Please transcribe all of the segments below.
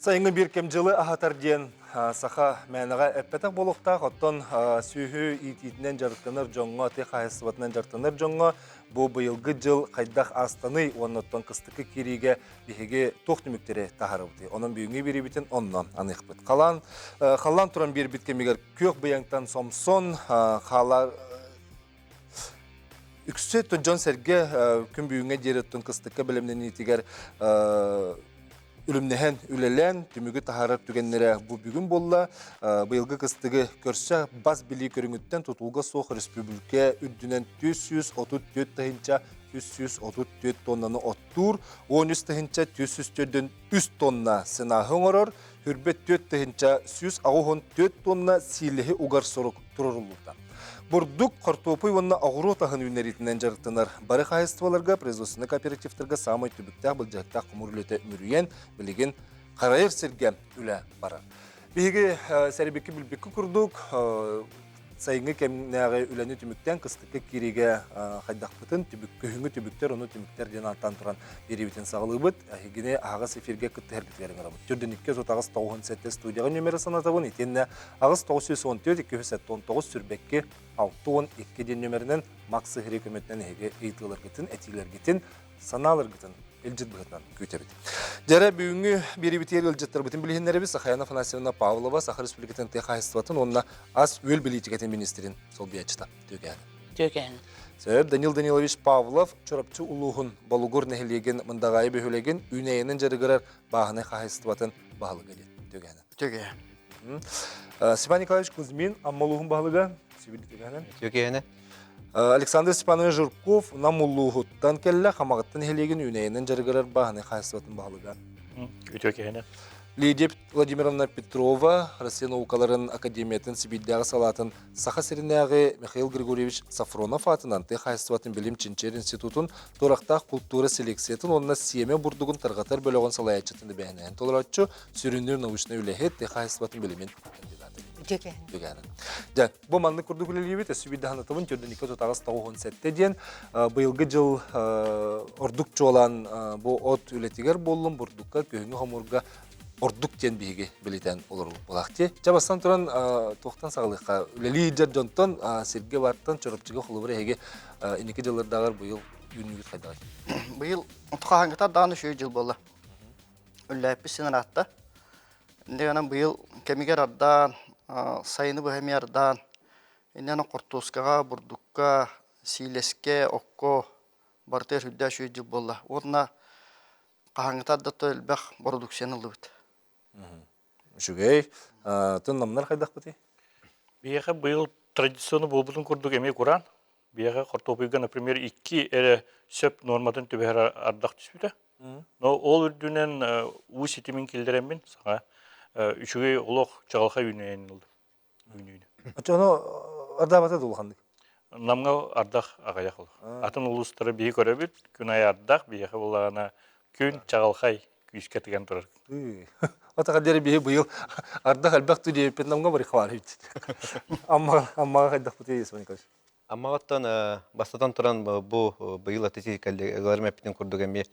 Сайыҥҥы биир кэм дьылы аһатар диэн саха мээнэҕэ эппэтэх буолуохтаах. Оттон сүөһү иитиитинэн дьарыктанар дьоҥҥо, тыа хаһаайыстыбатынан дьарыктанар дьоҥҥо бу быйылгы дьыл хайдах аастаный уонна оттон кыстыкка киириигэ биһиги туох түмүктэри таһаарабытый? Онон бүгүҥҥү биэриибитин онно аныахпыт. Халаан, халлаан туран биэрбит кэмигэр күөх быйаҥтан сомсон, хаалар үксэ дьон-сэргэ күн бүгүҥҥэ диэри оттон кыстыкка бэлэмнэниитигэр үлүмнэһэн үлэлээн түмүгү таһаарар түгэннэрэ бу бүгүн буолла. Быйылгы кыстыгы көрсө бас билии көрүҥүттэн тутулга суох республика үрдүнэн 434 тыһыынча 334 тоннаны оттуур, 13 тыһыынча 404 3 тонна сенааһы оҥорор, хүрбэт 4 тыһыынча 184 тонна сиилэһи угар сорук туруоруллубута. Бурдук, хортуопуй уонна оҕуруот аһын үүннэриитинэн дьарыктанар бары хаһаайыстыбаларга, производственнай кооперативтарга саамай түбүктээх былдьаһыктаах хомуур үлэтэ үмүрүйэн, билигин харайар сиргэ үлэ барар. Биһиги сэрибикки билбикки курдук, сайыҥҥы кэмнээҕи үлэни түмүктээн кыстыкка киириигэ хайдахпытын түбүк күһүҥҥү түбүктэр ону түмүктэр диэн ааттаан туран биэриибитин саҕалыыбыт. Эһигини аһаҕас эфиргэ кыттыһаргытыгар ыҥырабыт. Төрдүнүккэ 38 97 студияҕа нүөмэрэ санатабын итиэннэ 8 914 279 сүрбэкки 62 диэн нүөмэринэн Макс Сыһыри көмөтүнэн эһиги ыйытыыларгытын, этиилэргитин, санааларгытын илдьит быһыытынан күүтэбит. Дьэрэ бүгүҥҥү биэриибитигэр ыалдьыттарбытын билиһиннэрэбит Сахаяна Афанасьевна Павлова, Саха Республикатын тыа хаһаайыстыбатын уонна ас-үөл бэлиитикэтин министрин солбуйааччыта. Түөкээн. Түөкээн. Сөп Данил Данилович Павлов Чурапчы улууһун Болугур нэһилиэгин Мындаҕаайы бөһүөлэгин үүнээйинэн дьарыгырар бааһынай хаһаайыстыбатын баһылыга диэн. Түөкээн. Түөкээн. Степан Николаевич Кузьмин Амма улууһун баһылыга. Сибили түөкээнэ. Түөкээнэ. Александр Степанович Жирков Нам улууһуттан кэллэ, Хамаҕаттан нэһилиэгин үүнээйинэн дьарыгырар бааһынай хаһаайыстыбатын баһылыга. Үтүө киһини. Лидия Владимировна Петрова, Россия наукаларын академиятын Сибиирдээҕи салаатын Саха сиринээҕи Михаил Григорьевич Сафронов аатынан тыа хаһаайыстыбатын билим чинчийэр институтун туорахтаах култуура селекциятын уонна сиэмэ бурдугун тарҕатар бөлөҕүн салайааччытын эбээһинэһин толорооччу, сүрүннүүр научнай үлэһит, тыа хаһаайыстыбатын билимин кандидата. Үтүө киһини. Дьэ, бу маннык курдук үлэлиибит. Өссө биир даһанатабын төрдүн 2 9 97 диэн быйылгы дьыл ордук чуолаан бу от үлэтигэр буоллун, бурдукка, күһүҥҥү хомуурга ордук диэн биһиги билитэн олорбут буолаахти. Чэ бастан туран туохтан саҕалыахха үлэлии дьар дьонтон сиргэ бартан Чурапчыга холобур эһиги инники дьыллардааҕар быйыл үүнүүгүт хайдаҕый? Быйыл хаһааҥҥытар даҕаны үчүгэй дьыл буолла. Үллээппит син ыраатта. Инньэ быйыл кэмигэр ардаан, сайыны быһа эмиэ ардаан, инньэ хортуоскаҕа, бурдукка, сиилэскэ, окко барытыгар сүрдээх үчүгэй дьыл буолла. Уонна хаһааҥҥытар да элбэх бородууксуйаны ыллыбыт. Үчүгэй. Тын намнар хайдахпытый? Биһиэхэ быйыл традиционно буолбутун курдук эмиэ кураан. Биһиэхэ хортуопуйга, например, икки эрэ сөп нуорматын түбэһэр ардах түспүтэ. Но ол үрдүнэн уу ситимин киллэрэммин саҥа үчүгэй олох чаҕылхай үүнэйин ылдым. Үүнүүнү. Оччону ардаабата да улаханнык? Намҥа ардах аҕыйах ол. Атын улуустары биһи көрөбүт, күн айы ардах, биһиэхэ буллаҕына күн чаҕылхай күүскэ тыган турар. Отаха диэри биһи быйыл ардах элбэх түү диэбиппит Намҥа бары хвалить. Амма Аммаҕа хайдахпытый Иван Николаевич? Аммаҕыттан бастатан туран бу быйыл аты коллегаларым эппитин курдук эмиэ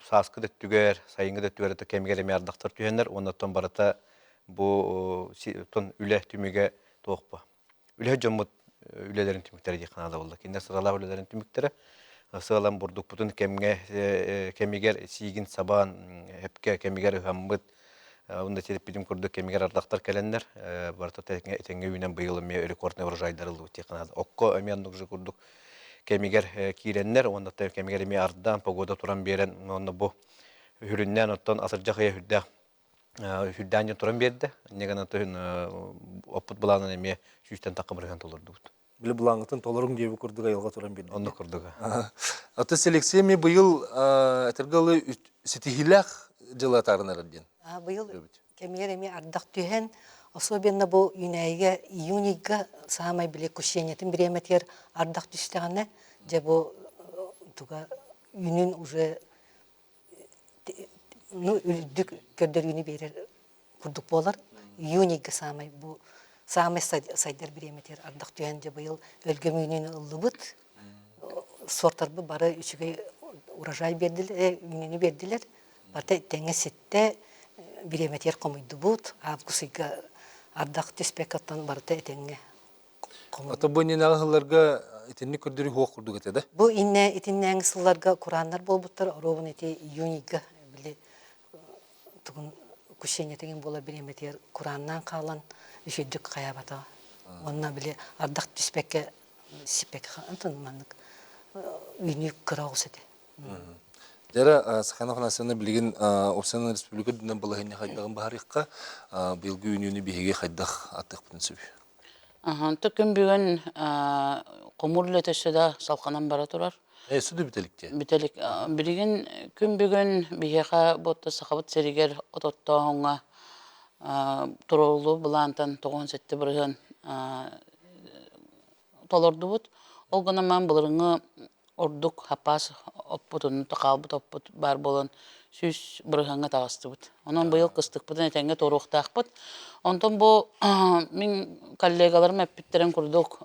сааскы да өттүгэр, сайыҥҥы да өттүгэр кэмигэр эмиэ ардахтар түһэннэр уонна оттон барыта бу үлэ түмүгэ туох бу үлэһит дьоммут үлэлэрин түмүктэрэ диэх наада буолла. Кинилэр сыралаах үлэлэрин түмүктэрэ сыалан бурдукпутун кэмҥэ кэмигэр сиигин сабаан эпкэ кэмигэр ыһаммыт Онно тириппитим курдук кэмигэр ардахтар кэлэннэр, барыта этэҥҥэ үүнэн быйыл эмиэ рекордный урожайдар ыллыбыт диэххэ наада. Окко эмиэ оннук же курдук кэмигэр киирэннэр, уонна кэмигэр эмиэ ардаан, погода туран биэрэн, уонна бу үрүннээн оттон атырдьах ыйа үрдээх үрдээн дьон туран биэрдэ. Инньэ гынан оппут былаанын эмиэ сүүстэн тахха бырыһыан толордубут. Били былааҥҥытын толоруҥ диэбит курдук айылҕа туран биэрдэ. Оннук курдуга. Аты селекция эмиэ быйыл этэргэ дылы ситиһиилээх дьыла атаарынар диэн. Быйыл кэмигэр эмиэ ардах түһэн, особенно бу үүнээйигэ июнь ыйга саамай били кущениетын бириэмэтигэр ардах түстэҕинэ, дьэ бу туга үүнүн уже ну үрдүк көрдөрүүнү биэрэр курдук буолар. Июнь ыйга саамай бу саамай сайдар бириэмэтигэр ардах түһэн дьэ быйыл өлгөм үүнүүнү ыллыбыт. Сортарбыт бары үчүгэй урожай биэрдилэр, үүнүүнү биэрдилэр. Барыта тэҥҥэ ситтэ. бириэмэтигэр хомуйдубут. Август ыйга ардах түспэккэ оттон барыта этэҥҥэ Ото бу иннинээҕи сылларга итинник көрдөрүү суох курдук этэ да? Бу иннэ итиннээҥи сылларга курааннар буолбуттар, оруобун ити июньга били тугун кущение деген буола бириэмэтигэр курааннаан хаалан үчүгдүк хайаабатаҕа. Уонна били ардах түспэккэ сиппэккэ антон маннык үүнүү кыра оҕус этэ. Дьара Сахана Афанасьевна билигин Опсана Республика үрдүнэн балаһыанньа хайдаҕын баһарыахха, быйылгы үүнүүнү биһиги хайдах аттыахпытын сөбүй? Онто күн бүгүн хомуур үлэтэ өссө да салҕанан бара турар. Өссө да бүтэлик дии. Бүтэлик. Билигин күн бүгүн биһиэхэ бу Сахабыт сиригэр от оттооһуҥҥа туруоруллубут былаантан 97% толордубут. Ол гынан баран былырыҥҥы ордук хаппаас оппутун, хаалбыт оппут баар буолан 100% таҕыстыбыт. Онон быйыл кыстыкпытын этэҥҥэ туоруохтаахпыт. Онтон бу мин коллегаларым эппиттэрин курдук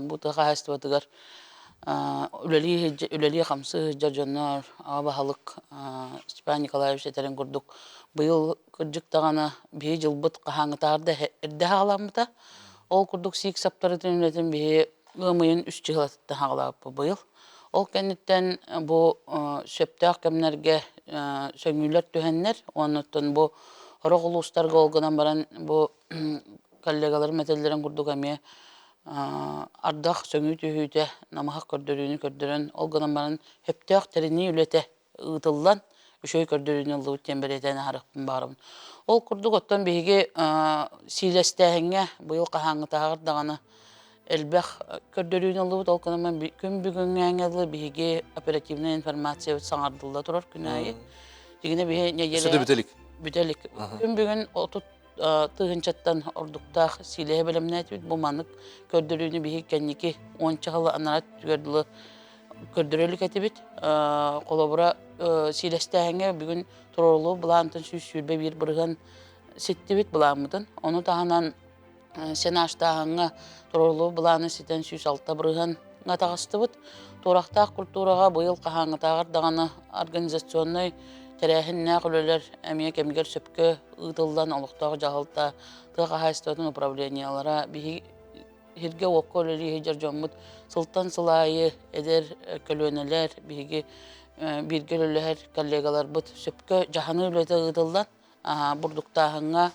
бу тыа хаһаайыстыбатыгар үлэлии үлэлии-хамсыы сылдьар дьоннор аҕа баһылык Степан Николаевич этэрин курдук быйыл кырдьык даҕаны биһи дьылбыт хаһааҥҥытааҕар да эрдэ саҕаламмыта. Ол курдук сиик саптарытын үлэтин биһи ыам ыйын үс чыһылатыттан саҕалаабыппыт быйыл. Ол кэнниттэн бу сөптөөх кэмнэргэ сөҥүүлэр түһэннэр, оннуттан бу сорох улуустарга ол гынан баран бу коллегаларым этэллэрин курдук эмиэ ардах сөҥүү түһүүтэ намыһах көрдөрүүнү көрдөрөн, ол гынан баран сөптөөх тэринии үлэтэ ыытыллан үчүгэй көрдөрүүнү ыллыбыт диэн бэлиэтээн аһарыахпын баҕарабын. Ол курдук оттон биһиги сиилэстээһиҥҥэ быйыл хаһааҥҥытааҕар даҕаны элбэх көрдөрүүнү ыллыбыт. Ол гынан күн бүгүҥҥээҥҥэ дылы биһиги оперативнай информациябыт саҥардылла турар күн аайы. Дьиҥинэ биһи нэдиэлэ бүтэлик. Бүтэлик. Күн бүгүн 30 тыһыынчаттан ордуктаах сиилэһи бэлэмнээтибит. Бу маннык көрдөрүүнү биһиги кэнники уонча сыл анараа өттүгэр дылы көрдөрө илик этибит. Холобура, сиилэстээһиҥҥэ бүгүн туруоруллубут былаантан 121% ситтибит былааммытын. Ону таһынан сенаштааһыҥҥа туруоруллубут былааны ситэн 106% таҕыстыбыт. Туорахтаах культураҕа быйыл хаһааҥҥытааҕар даҕаны организационнай тэрээһиннээх үлэлэр эмиэ кэмигэр сөпкө ыытыллан олохтоох дьаһалта, тыа хаһаайыстыбатын управлениелара биһиги сиргэ-уокка үлэлии сылдьар дьоммут сылтан сыл аайы эдэр көлүөнэлэр биһиги бииргэ үлэлэһэр коллегаларбыт сөпкө дьаһаныы үлэтэ ыытыллан бурдуктааһыҥҥа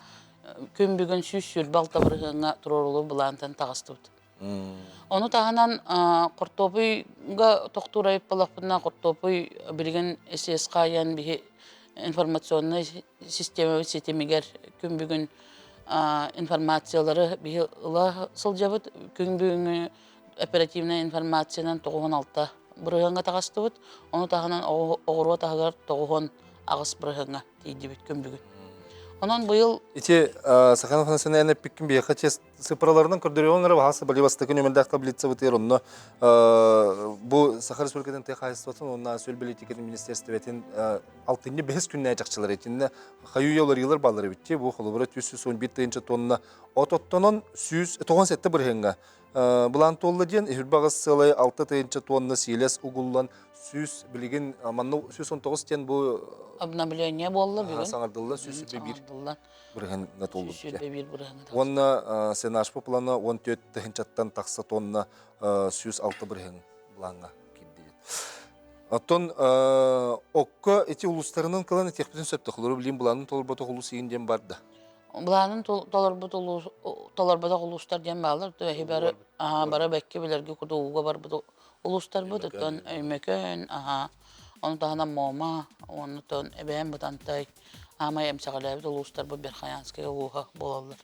күн бүгүн 126 бырыһыаҥҥа туруорулуу былаантан таҕыстыбыт. Ону таһынан хортуопуйга тохтуур айыппалахпытына хортуопуй билигин ССХ-ян биһи информационнай системабыт ситимигэр күн бүгүн информациялары биһи ыла сылдьабыт. Күн бүгүҥҥү оперативнай информациянан 96 бырыһыаҥҥа таҕыстыбыт. Ону таһынан оҕуруот аһыгар 98 бырыһыаҥҥа тиийдибит күн бүгүн. Онон быйыл Ити Саханов Афанасьевна эппиккин биһиэхэ чест цифраларынан көрдөрүөҕүҥ эрэ баһаас бали бастакы нүөмэрдээх таблицабытыгар онно бу Саха Республикатын тыа хаһаайыстыбатын уонна сүөл бэлиитикэтин министиэристибэтин алтынньы бэһис күннээх чахчылар итиннэ хайыы уларыйыылар бааллар эбит бу холобура 311 тыһыынча тонна от оттонон 197 бырыһыаҥҥа былаан туолла диэн үһүрбэ аҕыс сыалай 6 тыһыынча тонна сиилэс угуллан 100 билигин манна 119 диэн бу обновление буолла бүгүн саҥардылла 121 бырыһыана туолбут 121 бырыһыана уонна сенажпа плана 14 тыһыынчаттан тахса тонна 106 бырыһыан былааҥҥа киирдибит Оттон окко ити улуустарынан кылан этиэхпитин сөп холору билим былаанын толорботох улуус иин диэн бар да. Былаанын толорбут улуус толорботох улуустар диэн бааллар. Төһө бары бары бэкки билэргэ курдук ууга барбыт улуустарбыт оттон Өймөкөөн, ону таһынан Муома, оннуттан Эбээн Бытантай, аамай эмсэҕэлээбит улуустарбыт Верхоянскай улууһа буолаллар.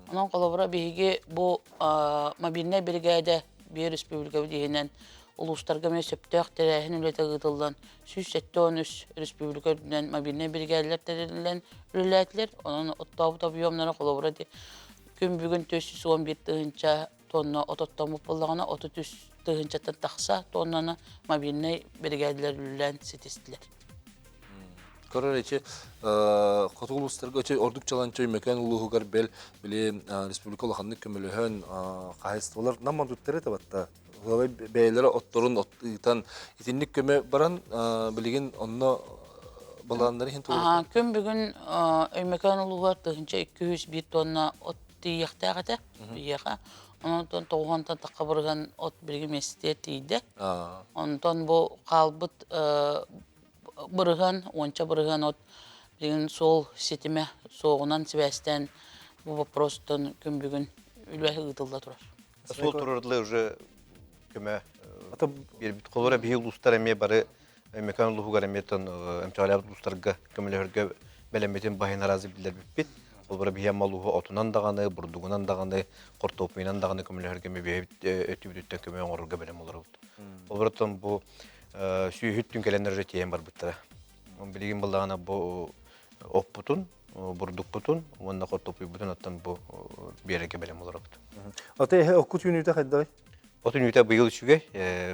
Онон холобура биһиги бу мобильнай биригээдэ биир республикабыт иһинэн улуустарга эмиэ сөптөөх тэрээһин үлэтэ ыытыллан 173 республика үрдүнэн мобильнай биригээдэлэр тэриллэн үлэлээтилэр. Онон оттообут объемнара холобура күн бүгүн 411 тыһыынча тонна от оттоммут буоллаҕына 33 тыһыынчаттан тахса тоннаны мобильнай биригээдэлэр үлэлээн ситистилэр. Көрөр эчи хоту улуустарга эчи ордук чаланча Өймөкөөн улууһугар бэл били республика улаханнык көмөлөһөн хаһайыстыбалар нам мандуттары табатта Ыалай бэйэлэрэ отторун ыытан итинник көмө баран билигин онно Балааннары иһин туолуохтаах. Күн бүгүн Өймөкөөн улууһугар 1201 тонна от тиийиэхтээх этэ биһиэхэ. Онон тоҕуһунтан тахха бырыһыан от билигин миэстэтигэр тиийдэ. Онтон бу хаалбыт бырыһыан, уонча бырыһыан от билигин суол ситимэ суоҕунан сибээстээн бу боппуруостан күн бүгүн үлэ ыытылла турар. Суол турардлы уже көмө биэрбит. Холобура биһи улуустар эмиэ бары Өймөкөөн улууһугар эмиэ тон эмчэҕэлээбит улуустарга көмөлөһөргө бэлэммитин баһын аразы биллэрбиппит. Холобура биһи Амма улууһу отунан даҕаны, бурдугунан даҕаны, хортуоппуйунан даҕаны көмөлөһөргө эмиэ бэйэбит өттүбүтүттэн көмө оҥорорго бэлэм олоробут. Холобура тон бу сүүһүт түн кэлэннэр уже тиэйэн барбыттара. Билигин буоллаҕына бу оппутун, бурдукпутун уонна хортуоппуйбутун оттон бу биэрэргэ бэлэм олоробут. Ата эһэ оккут үүнүүтэ хайдаҕый? От үүнүүтэ быйыл үчүгэй.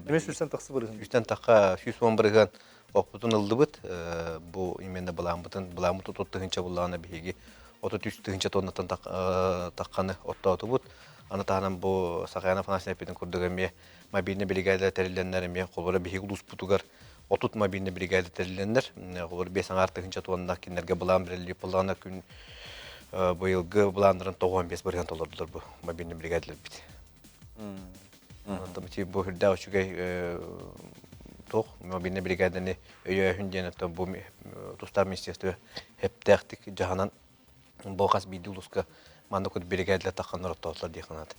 Эмиэ сүүстэн тахса бырыһыан. Сүүстэн тахха 110 бырыһыан оппутун ыллыбыт. Бу именно былааммытын, былааммыт 30 тыһыынча буллаҕына биһиги 33 тыһыынча тоннаттан тахханы оттоотубут. Аны таһынан бу Сахаяна Афанасьевна эппитин курдук эмиэ мобильный бригада тэриллэннэр эмиэ холобура биһиги улууспутугар 30 мобильный бригада тэриллэннэр холобура биэс аҥаар тыһыынча тонна кинилэргэ былаан бэриллибит буоллаҕына күн быйылгы былааннарын 95% толордулар бу мобильный бригадаларбыт. Онтон бу үрдээх үчүгэй туох мобильный бригаданы өйөөһүн диэн оттон бу тустаах министерство эптээхтик дьаһанан бу хас биирдии улууска маннык бригадалар тахханнар оттоотулар дии санаата.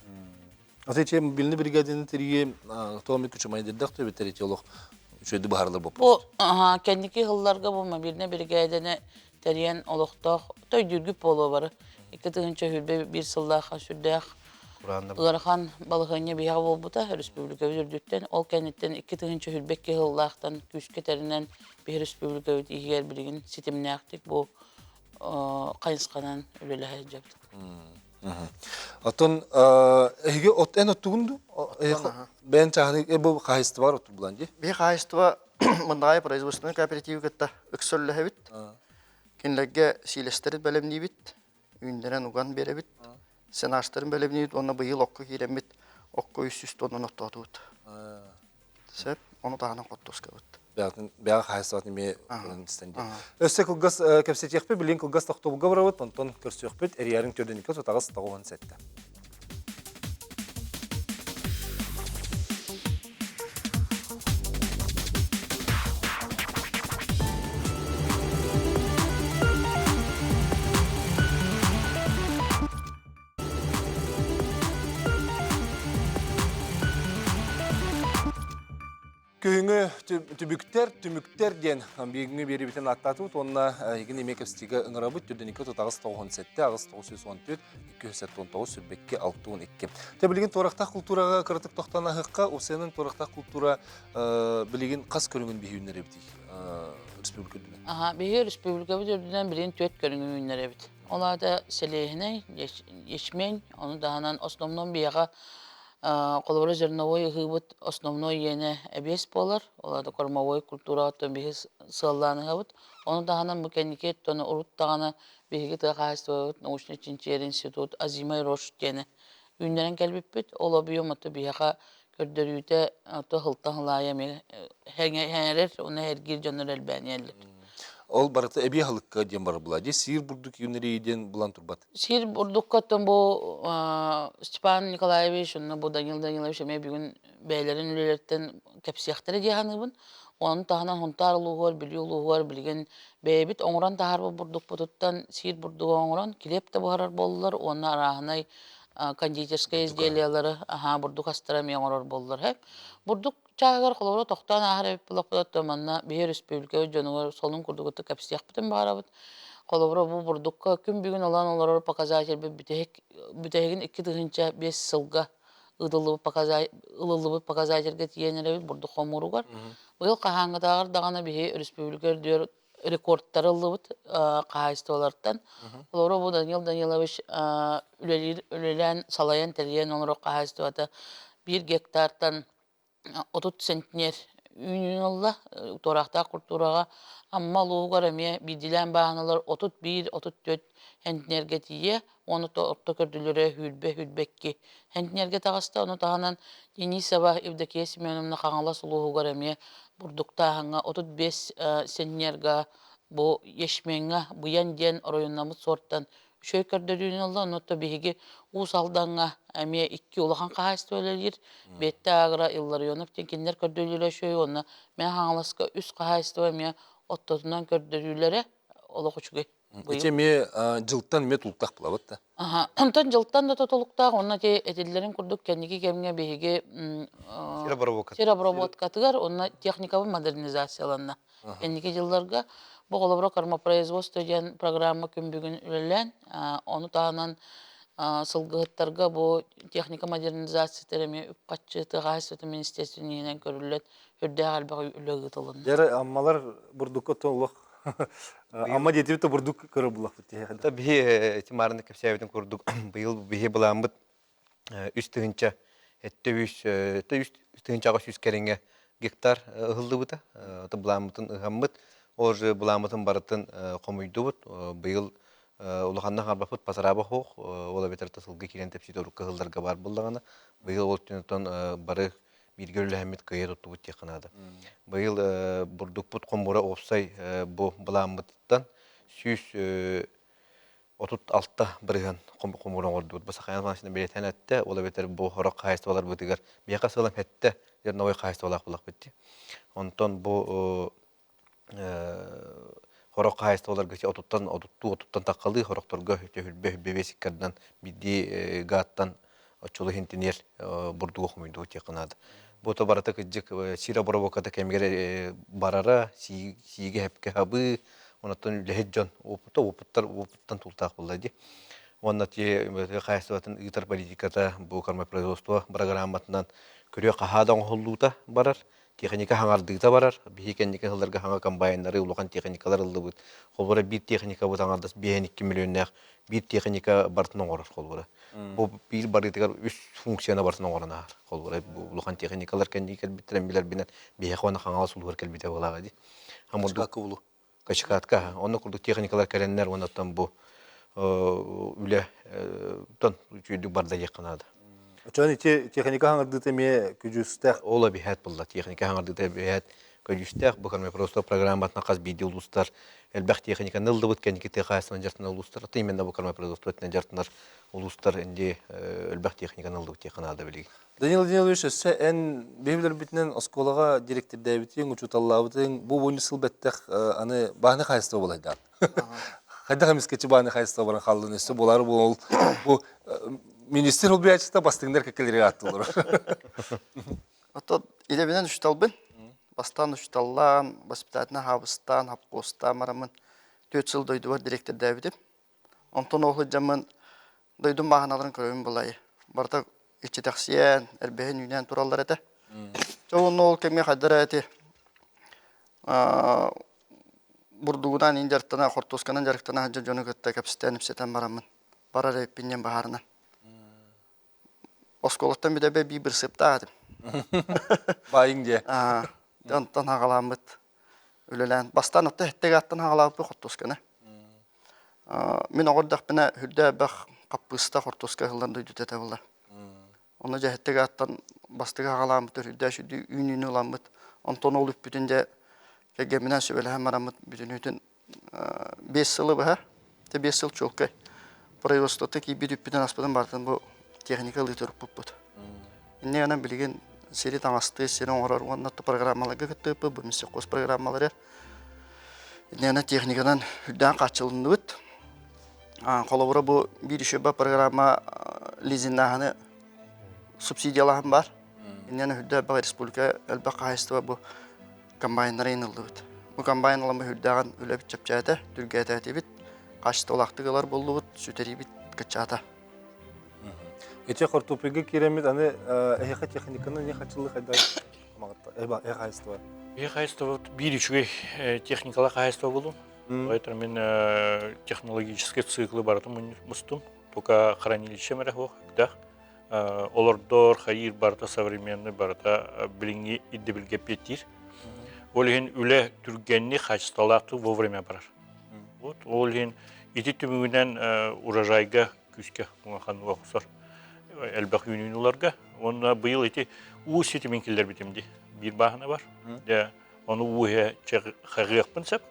Аты че мобильный бригаданы тэрийии томи күчүмайдырдах төбөттер ити олох үчүгэйдик быһаарылар бу. Бу кэнники сылларга бу мобильный бригаданы тэрийэн олохтоох төйдүүргүт буолуо бары. 2021 сыллаахха сүрдээх ыарахан балаһыанньа биһиэхэ буолбута республикабыт үрдүттэн. Ол кэнниттэн 2022 сыллаахтан күүскэ тэринэн биһи республикабыт иһигэр билигин ситимнээхтик бу хайысханан үлэлэһэ сылдьабыт. Оттон эһиги от эн оттугун дуу? Бэйэн чааһыны бу хаһайыстыбаҕар оттур булан дии? Биһи хаһайыстыба Мындаҕай производственнай кооперативы кытта ыкса үлэлэһэбит. Кинилэргэ сиилэстэри бэлэмниибит, үүннэрэн уган биэрэбит, сенажтарын бэлэмниибит уонна быйыл окко киирэммит окко 300 тоннаны оттоотубут. Сөп, ону таһынан хортуоскабыт. Бэҕэ хаһайыстыбатын эмиэ истэн дии. Өссө кылгас кэпсэтиэхпит, билигин кылгас тохтобулга барабыт, онтон көрсүөхпүт, эрийэрин төрдүнүккэ сутаҕас 97. Күһүҥҥү түбүктэр, түмүктэр диэн биһигини биэрибитин ааттаатыбыт уонна эһигини эмиэ кэпсэтиигэ ыҥырабыт. Түрдэниккэ тутаҕыс 97, аҕыс 914, 279, 22, 62. Тэ билигин туорахтаах култуураҕа кыратык тохтоон аһыахха, УСН-ын туорахтаах култуура билигин хас көрүҥүн биһи үүннэрэбитий республика үрдүнэн? Аха, биһи республикабыт үрдүнэн билигин түөрт көрүҥү үүннэрэбит. Ол аата сэлиэһинэй, ячмень, ону таһынан основном биһиэхэ Холобура, зерновой ыһыыбыт основной иэнэ эбиэс буолар, ол аата кормовой культураҕа оттон биһи сыаллаан ыһабыт. Ону таһынан бу кэнники оттон урут даҕаны биһиги тыа хаһаайыстыбабыт научнай-чинчийэр институт Азимай Рош диэни үүннэрэн кэлбиппит. Ол объем ото биһиэхэ көрдөрүүтэ ото сылтан сыл аайы эмиэ эҥэрэр уонна эргиир дьоннор элбээн иһэллэр. Ол барыта эбии аһылыкка диэн барар була. Дьэ сиир бурдук үүнэрии диэн булан турбат. Сиир бурдукка оттон бу Степан Николаевич уонна бу Данил Данилович эмиэ бүгүн бэйэлэрин үлэлэриттэн кэпсиэхтэрэ дии саныыбын. Ону таһынан Сунтаар улууһугар, Бүлүү улууһугар билигин бэйэбит оҥорон таһаарбыт бурдукпутуттан сиир бурдугу оҥорон килиэп да буһарар буоллулар уонна арааһынай кондитерскай изделиялары аһаа бурдук астара эмиэ оҥорор буоллулар. Бурдук чааһыгар холобура тохтоон ааһар эбит буоллахпыт манна биһи республика дьонугар солун курдук кэпсиэхпитин баҕарабыт. Холобура бу бурдукка күн бүгүн ылан олорор показательбыт бүтэһик бүтэһигин 2005 сылга ыытыллыбыт ылыллыбыт показательга тиийэн эрэбит бурдук хомууругар. Быйыл хаһааҥҥытааҕар даҕаны биһи республика үрдүгэр рекордтары ыллыбыт хаһаайыстыбалартан. Холобура бу Данил Данилович үлэлиир үлэлээн салайан тэрийэн олорор хаһаайыстыбата биир гектартан 30 центнер үүнүүнү ылла. Туораахтаах культураҕа Амма улууһугар эмиэ биирдиилээн бааһыналар 31-34 центнергэ тиийэ, уонна орто көрдүлэрэ сүүрбэ-сүүрбэ икки центнергэ таҕыста. Ону таһынан Денисова Евдокия Семеновна Хаҥалас улууһугар эмиэ бурдуктааһыҥҥа 35 центнерга. Бу ячмеҥҥа Буян диэн оройуоннаммыт суортан үчүгэй көрдөрүүнү ылла. Онно биһиги Уус Алдаҥҥа эмиэ икки улахан хаһаайыстыба үлэлиир. Биэттэ Агро Илларионов диэн кинилэр көрдөрүүлэрэ үчүгэй уонна Мэҥэ Хаҥаласка үс хаһаайыстыба эмиэ оттотунан көрдөрүүлэрэ олох үчүгэй. Ити эмиэ дьылтан эмиэ тултах булабыт да. Аха. Онтон дьылтан да тутулуктаах уонна ити этиллэрин курдук кэнники кэмҥэ биһиги Сиробработка. сиробработкатыгар уонна техникабын модернизацияланна. Кэнники дьылларга бу холобура кормопроизводство диэн программа күн бүгүн үлэлээн, ону таһынан сылгыһыттарга бу техника модернизациятыгар эмиэ үп-харчы тыа хаһаайыстыбатын министерствотын иһинэн көрүллэн үрдээх элбэх үлэ ыытылынна. Дьэ аммалар бурдукка оттон олох Амма диэтибит да бурдук көрөр буллахпыт диэхэ. Та биһи ити маарынна кэпсээбитин курдук быйыл биһи былааммыт үс тыһыынча этте үс үс тыһыынчаҕа сүүс кэриҥэ гектар ыһыллыбыта. Ото былааммытын ыһаммыт. Ол же былааммытын барытын хомуйдубут. Быйыл улаханна харбаппыт пасараба хоох. Ол эбэтэр сылгы киирэн тэпсиитэ урукку ыһылларга бар буллаҕына. Быйыл ол түнтон бары бииргэ үлэлэһэммит кыайа туттубут диэххэ наада. Быйыл бурдукпут хомуура уопсай бу былааммытыттан 136% хомуур оҥордубут. Бу Сахаян Афанасьевна бэлиэтээн эттэ, ол эбэтэр бу сорох хаһаайыстыбаларбытыгар биһиэхэ сыалам эттэ, зерновой хаһаайыстыбалаах буоллахпыт дии. Онтон бу Сорох хаһаайыстыбаларга отуттан отуттуу отуттан таххалыы, сорохторго түһүлбэ үһүлбэ биэс иккардан биирдии гааттан оччолу иһинтиниэр бурдугу хомуйдуу диэххэ наада. Бу то барыта кырдьык сир обработката кэмигэр барара, сиигэ хэпкэ хабыы, онтон үлэһит дьон опыта опыттар опыттан тултаах буолла дии. Уонна ти хаһаайыстыбатын ыытар политиката бу кормопроизводство программатынан көрүө хаһаа да оҥоһуллуута барар. Техника хаҥардыыта барар. Биһи кэнники сылларга хаҥа комбайннары, улахан техникалар ыллыбыт. Холобура, биир техникабыт аҥардас 5-2 миллионнаах биир техника барытын оҥорор холобура. Бу биир барыытыгар үс функцияны барытын оҥорон ааһар. Холобура, бу улахан техникалар кэнники кэлбиттэрин билэрбинэн биһиэхэ уонна Хаҥалас улууһугар кэлбитэ буолааҕа дии. Качкатка булу. Качкатка. Онно курдук техникалар кэлэннэр уонна бу үлэ тон үчүгүйдүк барда диэххэ наада. Очон ити техника хаҥардыыта эмиэ күдьүүстээх. Ол эбиһээт булла. Техника хаҥардыыта эбиһээт көдьүүстээх. Бу просто программатынан хас биирдии улуустар элбэх техниканы ыллыбыт кэнники тыа хаһаайыстыбанан дьарыктанар улуустар аты именно бу кормопроизводствотынан дьарыктанар улуустар инди элбэх техниканы ыллыбыт диэххэ наада билигин. Данил Данилович, өссө эн биһи билэрбитинэн оскуолаҕа директордээбитиҥ, учууталлаабытыҥ, бу уонча сыл бэттэх аны бааһынай хаһаайыстыба буолайдаан. Хайдах эмискэччи бааһынай хаһаайыстыба баран хааллын өссө буолаары буол бу министр солбуйааччыта бастыҥнар кэккэлэригэр ааттыылар. Оттон идэбинэн учууталбын. Бастаан учууталлаан, воспитательнай хаабыстаан, хапкуостаан бараммын 4 сыл дойдубар директордээбитим. Онтон ол сылдьаммын дойдум бааһыналарын көрөбүн былай. Барыта иччитэхсийэн, эрбэһин үүнэн тураллар этэ. Дьэ уонна ол кэмҥэ хайдах эрэ ити бурдугунан иин дьарыктана, хортуосканан дьарыктана сылдьар дьону кытта кэпсэтэн, ипсэтэн бараммын барар эбиппин диэн баһаарынан. Оскуолаттан бүтэбэ биир бырсыаптаах этим. Баайыҥ дьиэ. Онтон хаҕаламмыт үлэлээн. Бастаан отто эттэг аттан хаҕалаабыппыт хортуосканы. Мин оҕо эрдэхпинэ үрдэ элбэх хаппыыста хортуоска ыһыллан дойдута этэ буолар. Ону дьэ эттэг аттан бастакы хаҕалааммыт үрдэ сүдү үүнүүнү ыламмыт. Онтон ол үппүтүн дьэ кэргэмминэн сүбэлэһэн бараммыт бүтүнүүтүн 5 сылы быһа, 5 сыл чуолкай производствота киирбит үппүтүн-аспытын барытын бу техника ылыы туруппуппут. Инньэ гынан билигин сири таҥастыы, сири оҥорор уонна программаларга кыттыыппыт, бу миссеххоз программалары. Инньэ гынан техниканан үрдээн хааччылынныбыт. Холобура бу биир үчүгэй программа лизиннааһыны субсидиялааһын бар. Инньэ гынан үрдэ элбэх республика элбэх хаһаайыстыба бу комбайннары ыллыбыт. Бу комбайн ыламмыт үрдээҕин үлэбит чэпчээтэ, түргээтээтибит, хаачыстыбалаахтык ылар буоллубут, сүтэриибит кыччаата. Ити хортуоппуйга киирэммит аны эһиэхэ техниканы не хачылы хайда эһэ хаһаайыстыба. Эһэ хаһаайыстыба биир үчүгэй техникалаах хаһаайыстыба буолуум. Поэтому мин технологический циклы барытын мустум. Только хранилищем эрэ суох, элбэх. Олордор, хайыыр барыта современный, барыта билиҥҥи ирдэбилгэ эппиэттиир. Ол иһин үлэ түргэнник, хаачыстыбалаахтык вовремя барар. Вот ол иһин ити түмүгүнэн урожайга күүскэ улахан охсор элбэх үүнүүнү ыларга. Уонна быйыл ити уу ситимин киллэрбитим дии. Биир бааһына бар. Дьэ, ону уу иһэ хаҕыахпын сөп.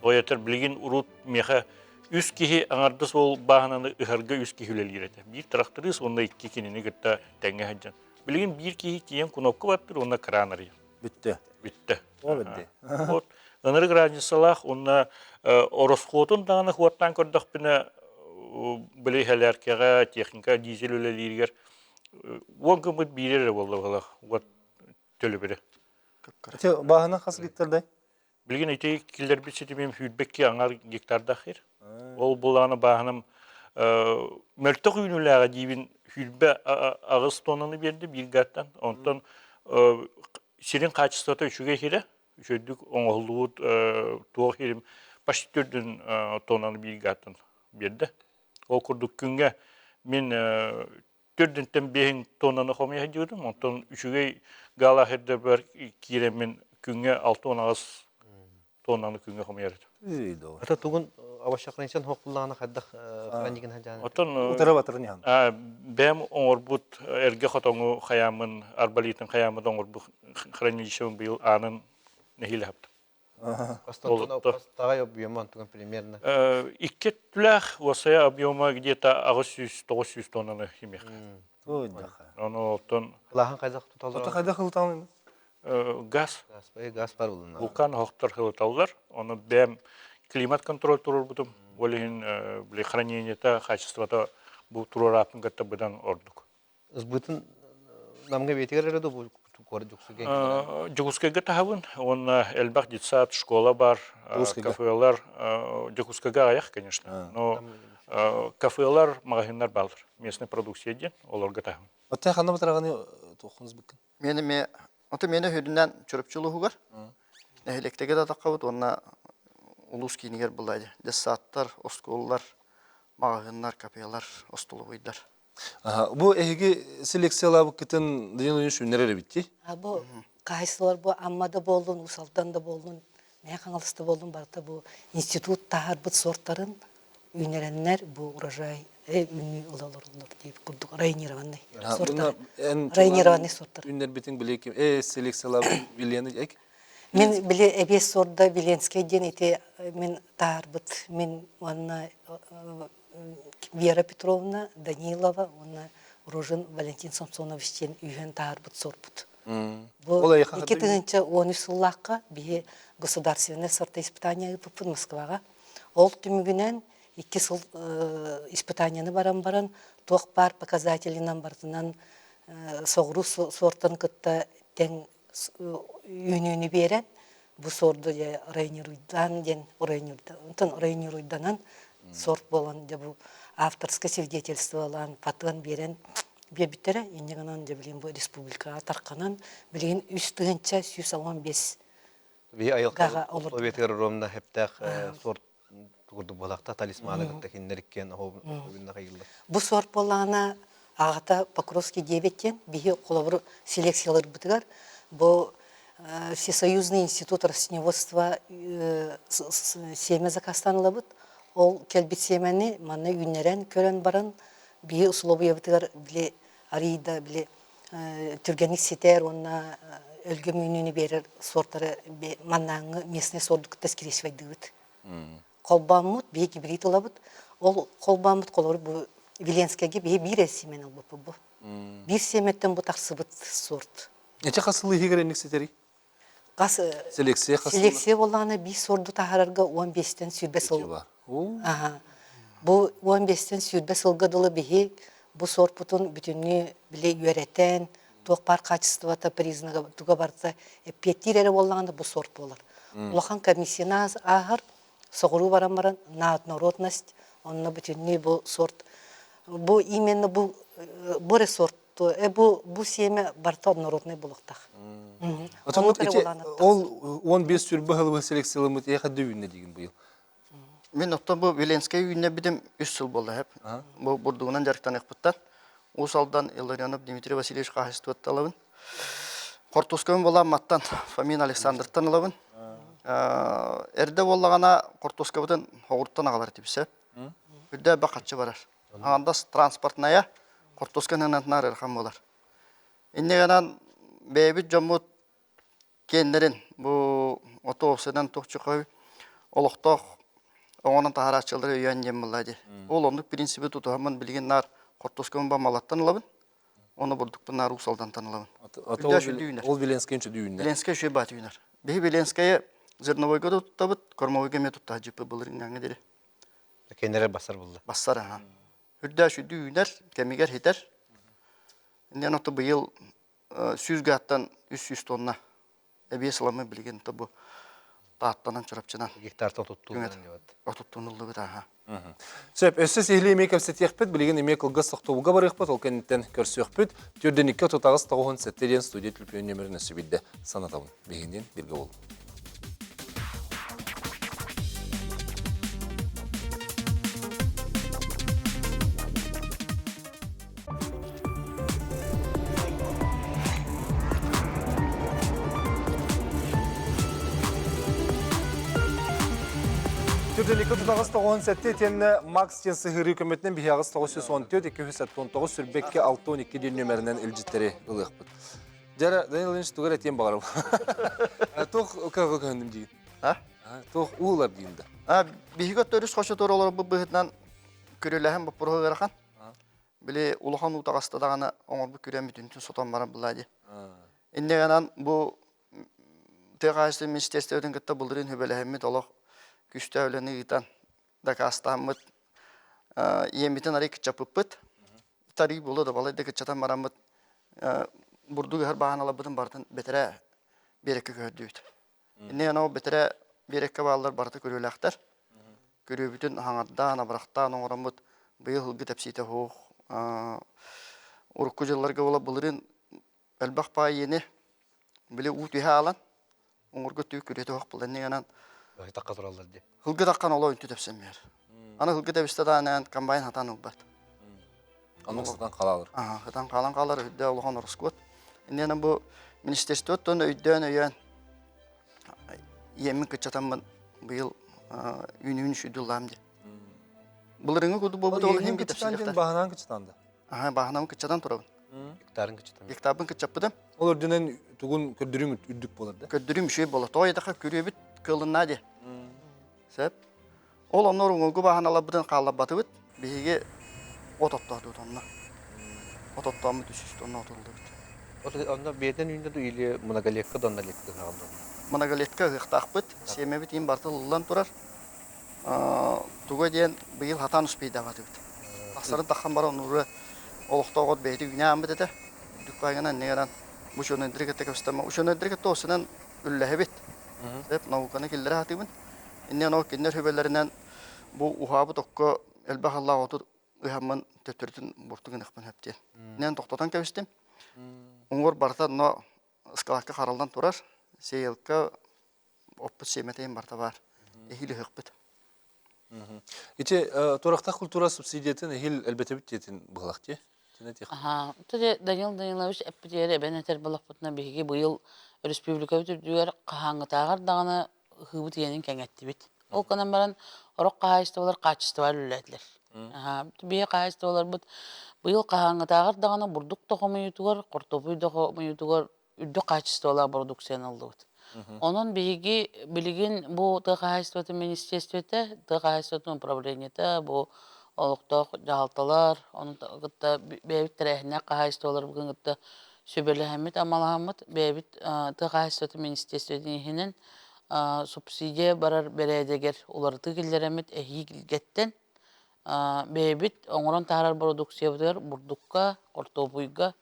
Тоҕо билигин урут миэхэ үс киһи аҥардас ол бааһынаны ыһарга үс киһи үлэлиир этэ. Биир тракторист уонна икки кинини кытта тэҥҥэ сылдьан. Билигин биир киһи тиийэн кнопка баттыыр уонна кран арыйар. Бүттэ. Бүттэ. Ол эрдэ. Вот ынырык разницалаах уонна оросхуотун даҕаны хуоттаан көрдөхпүнэ били иһэлээркэҕэ техника дизель үлэлииригэр уон гыммыт биир эрэ буолла быһалаах уот төлөбүрэ. Ити бааһына хас гектардай? Билигин ити киллэрбит ситимим сүүрбэкки аҥар гектардаах сир. Ол булааны бааһыным мөлтөх үүнүүлээҕэ диибин 28 тоннаны биэрди биир гаттан. Онтон сирин хаачыстыбата үчүгэй сирэ, үчүгэйдик оҥоһуллубут туох сирим почти төрдүн тоннаны биир гаттан биэрдэ. Ол курдук күҥҥэ мин төрдүнтэн биэһин тоннаны хомуйа сылдьыбытым. Онтон үчүгэй гаалаах эрдэбэр киирэммин күҥҥэ 68 тоннаны күҥҥэ хомуйар этим. Ата тугун авашахраничан хохуллаана хайдах хранигин хажаан. Оттон Утары батырын яхан. Бэм оҥорбут эргэ хотоҥу хаямын, арбалитын хаямын оҥорбут хранилищем быйыл аанын нэһиилэ хаптым. Тагай объема онтуган примерно. Икки өттүлээх уосайа объема где-то 800-900 тоннаны химиэх. Ону оттон Лахан хайдах туталлар? Ото хайдах ылытаҕын? Газ. Газ бар булунна. Вулкан оһохтор ылыталлар. Ону бэм климат контроль турурбутум. Ол иһин били хранениета, качествота бу туруорааппын кытта быдан ордук. Ысбытын Намга бэйэтигэр эрэ дуу куорат Дьокуускайга? Дьокуускайга таһабын уонна элбэх детсад, школа бар, кафелар. Дьокуускайга аҕыйах, конечно. Но кафелар, маҕаһыыннар бааллар. Местная продукция диэн, олорго таһабын. Оттон ханна батараҕаны туоххунус быккын? Мен эме ото мені хүрүнэн Чурапчы улууһугар нэһилиэктэргэ да таххабыт уонна улуус киинигэр булла детсадтар, оскуолалар, маҕаһыыннар, кафелар, остолобуйдар. Бу эһиги селекциялаабыккытын Данил Ильич үүннэрэр эбит дии? Бу хаһайсылар бу Амма да буоллун, Уус Алдан да буоллун, Мэҥэ Хаҥалас да буоллун барыта бу институт таһаарбыт сортарын үүнэрэннэр бу урожай үүнүү ыла олороллор диэбит курдук районированный сорттар. Районированный сорттар. Үүннэрбитин били ким селекциялаабыт Вилены эк? Мин били эбиэс сорда Виленскэй диэн ити мин таһаарбыт мин уонна Вера Петровна Данилова уонна Рожин Валентин Самсонович диэн үһүөн таһаарбыт сорпут. Бу 2013 сыллаахха биһи государственное сортоиспытание ыыппыппыт Москваҕа. Ол түмүгүнэн икки сыл испытанияны баран баран туох баар показателинан барытынан соҕуруу суортан кытта тэҥ үүнүүнү биэрэн бу сорду дьэ районируйдаан диэн онтон районируйданан сорт буолан дьэ бу авторское свидетельстволаан патыан биэрэн биэрбиттэрэ инньэ гынан дьэ билигин бу республикаҕа тарханан билигин 3115 Биһи айылҕа условиятыгар ровно хептээх сорт курдук буолахта талисманы кытта кинилэр иккиэн оһобунна хайыллар. Бу сорт буоллаҕына аҕата Покровский диэбит диэн биһи холобур селекцияларбытыгар бу Всесоюзный институт растениеводства сиэмэ заказтаан ылабыт. Ол кэлбит сиэмэни манна үүннэрэн көрөн баран биһи усулуобуйабытыгар били арыйда били түргэнник ситэр уонна өлгөм үүнүүнү биэрэр сортары маннааҥҥы местный сорду кытта скрещивайдыыбыт. Холбооммут, биһи гибрид ылабыт. Ол холбооммут холобур бу Виленскэйгэ биһи биир эрэ сиэмэни ылбыппыт бу. Биир сиэмэттэн бу тахсыбыт сорт. Эчи хас сыл иһигэр инник ситэрий? Хас Селекция хас селекция буоллаҕына биир сорду таһаарарга 15-тэн 20 сыл. Бар. Аха. Бу 15-тэн 20 сылга дылы биһи бу сорпутун бүтүннүү били үөрэтэн, туох баар качествота, признага туга барыта эппиэттиир эрэ буоллаҕына бу сорт буолар. Улахан комиссияны ааһар, соҕуруу баран баран на однородность, онно бүтүннүү бу сорт бу именно бу бу эрэ сорт бу бу сиэмэ барыта однородный буолуохтаах. Ол 15 сүрбэ сылы селекциялыммыт эйиэхэ үүннэ диигин быйыл. Мин оттон бу Виленскэй үүннэрбитим үс сыл буолла эп. Бу бурдугунан дьарыктаныахпыттан. Уус Алдан Илларионов Дмитрий Васильевич хаһайыстыбаттан ылабын. Хортуоскабын буолан маттан Фомин Александртан ылабын. Эрдэ буоллаҕына хортуоскабытын хоҕуртан аҕалар этибит сөп. Үрдэ бакаччы барар. Аҥардас транспортная хортуоска нанатынаар ыарахан буолар. Инньэ гынан бэйэбит дьоммут киэннэрин бу оту уопсайынан туох чухай. Олохтоох оҥорон таһаарааччылары өйөөн диэн буолла дии. Ол оннук принциби тутуһаммын билигин наар хортуоскабын бамалаттан ылабын. Оны бурдукпун наар Уус Алдантан ылабын. Ол Веленскэй үчүгэй үүнэр. Ленскэй үчүгэй баат үүнэр. Биһи Веленскэйи зерновойга да туттабыт, кормовойга эмиэ тутта сылдьыппыт былырыыҥҥа диэри. Кэннэрэ бассар булла. Бассар аха. Үрдээх сүдү үүнэр, кэмигэр хитэр. Инньэн ото быйыл 100 гааттан 300 тонна эбиэс ыламмын билигин то бу Тааттанан Чурапчынан гектартан отуттуунан отуттунуллубут аха. Сөп, өссө сиһилии эмиэ кэпсэтиэхпит, билигин эмиэ кылгас тохтобулга барыахпыт, ол кэнниттэн көрсүөхпүт. Түрдэниккэ 38 97 диэн студия түлпүөн нөмерин өссө биирдэ санатабын. Биһигинниин бииргэ буолун. Түрдэликки тутаҕас 97 итиэннэ Макс диэн сыһыарыы көмөтүнэн биһиэҕис 914 279 сүрбэккэ 62 диэн нүөмэринэн илдьиттэри ылыахпыт. Дьара, Данил Ильич тугар этиэн баҕарабын. Туох кыһалҕа көһүннүм диигин? А? Туох уулар диин да? А, биһиги төрүс хочотуор олорбут быһыытынан күрүлэһэн боппуруоһу ыарахан. Били улахан уу таҕыста даҕаны оҥорбут күрүөм бүтүнтүн сотон баран булаа дии. Инньэ гынан бу тыа хаһаайыстыбатын министиэристибэтин кытта былырыын сүбэлэһэммит олох күүстээх үлэни ыытан дакаастааммыт иэммитин арый кыччаппыппыт. Тарыы буолуо да балай да кыччатан бараммыт бурдук ыһар бааһыналарбытын барытын бэтэрээ биэрэккэ көһөрдүбүт. Инньэ гынан ол бэтэрээ биэрэккэ бааллар барыта күрүөлээхтэр. Күрүөбүтүн хаҥардаан, абырахтаан оҥороммут быйыл ылгы тэпсиитэ суох. Урукку дьылларга буола былырыын элбэх баай иэни били уу түһэ аалан уҥургу түү күрүөтэ суох буолла. Инньэ гынан Тахха тураллар дии. Ылгы таххан олоо үнтү тэпсэммиэр. Аны ылгы тэбистэ даҕаны комбайн хатан ылбат. Оннук сытан хаалар. Аха, сытан хаалан хаалар үрдэ улахан ороскуот. Инньэ бу министерствоттан өйдөөн өйөөн ийэммин кыччатаммын быйыл үүнүүн үчүйдүллаам диye. Былырыҥҥы курдук буолбут ол иһин кыччатан баһынан кыччатан да. Аха, баһынан кыччатан турабын. Гектарын кыччатан. Гектарбын кыччаппытым. Ол үрдүнэн тугун көрдөрүүм үрдүк болар да. Көрдөрүүм үчүгэй болар. Тоҕо диэтэххэ күрүөбүт кыылыннаа диye. Сөп. Ол онно уруҥургу бааһыналарбытын хаалларбатыбыт. Биһиги от оттоотубут онно. От оттооммут үс тонна отуллубут. Онно биэрдэн үүннэ ду или многолетка доннолетка ыһаҕаллар? Многолетка ыһыахтаахпыт. Сиэмэбит иин барыта ылыллан турар. Туга диэн быйыл хатаан успейдаабатыбыт. Тахсарын таххан баран онууру олохтоох от бэйэтэ үүнэ ааммыт этэ. Үрдүк баайынан иннигэрэн учуонайдары кытта кэпсэтэммэ. Учуонайдары кытта осунан үллэһэбит. Сөп, науканы киллэрэ сатыыбын. Иннинэ ол кинилэр сүбэлэринэн бу уһаабыт окко элбэх аллаах оту ыһаммын төттөрүтүн буорту гыныахпын сөп диэн. Иннинэн тохтотон кэбистим. Уҥуор барыта онно ыскалаакка хараллан турар. Сеялка оппут сиэмэтин барыта баар. Эһиил ыһыахпыт. Ити туорахтаах культура субсидиятын эһиил элбэтэбит диэтин быһылах дии. Аһаа, Данил Данилович эппитигэр эбэн этэр буоллахпытына биһиги быйыл республикабыт үрдүгэр хаһааҥҥытааҕар даҕаны ыһыыбыт иэнин кэҥэттибит. Ол гынан баран орох хаһаайыстыбалар хаачыстыбаҕа үлэлээтилэр. Биһи хаһаайыстыбаларбыт быйыл хаһааҥҥытааҕар даҕаны бурдук да хомуйуутугар, хортуоппуй да хомуйуутугар үрдүк хаачыстыбалаах бородууксуйаны ыллыбыт. Онон биһиги билигин бу тыа хаһаайыстыбатын министиэристибэтэ, тыа хаһаайыстыбатын управлениета, бу олохтоох дьаһалталар, ону кытта бэйэбит тэрээһиннээх хаһаайыстыбаларбытын кытта сүбэлэһэммит, амалаһаммыт, бэйэбит тыа хаһаайыстыбатын министиэристибэтин иһинэн субсидия барар бэрээдэгэр уларытыы киллэрэммит эһиилгэттэн бэйэбит оҥорон таһаарар бородууксуйабытыгар бурдукка, хортуопуйга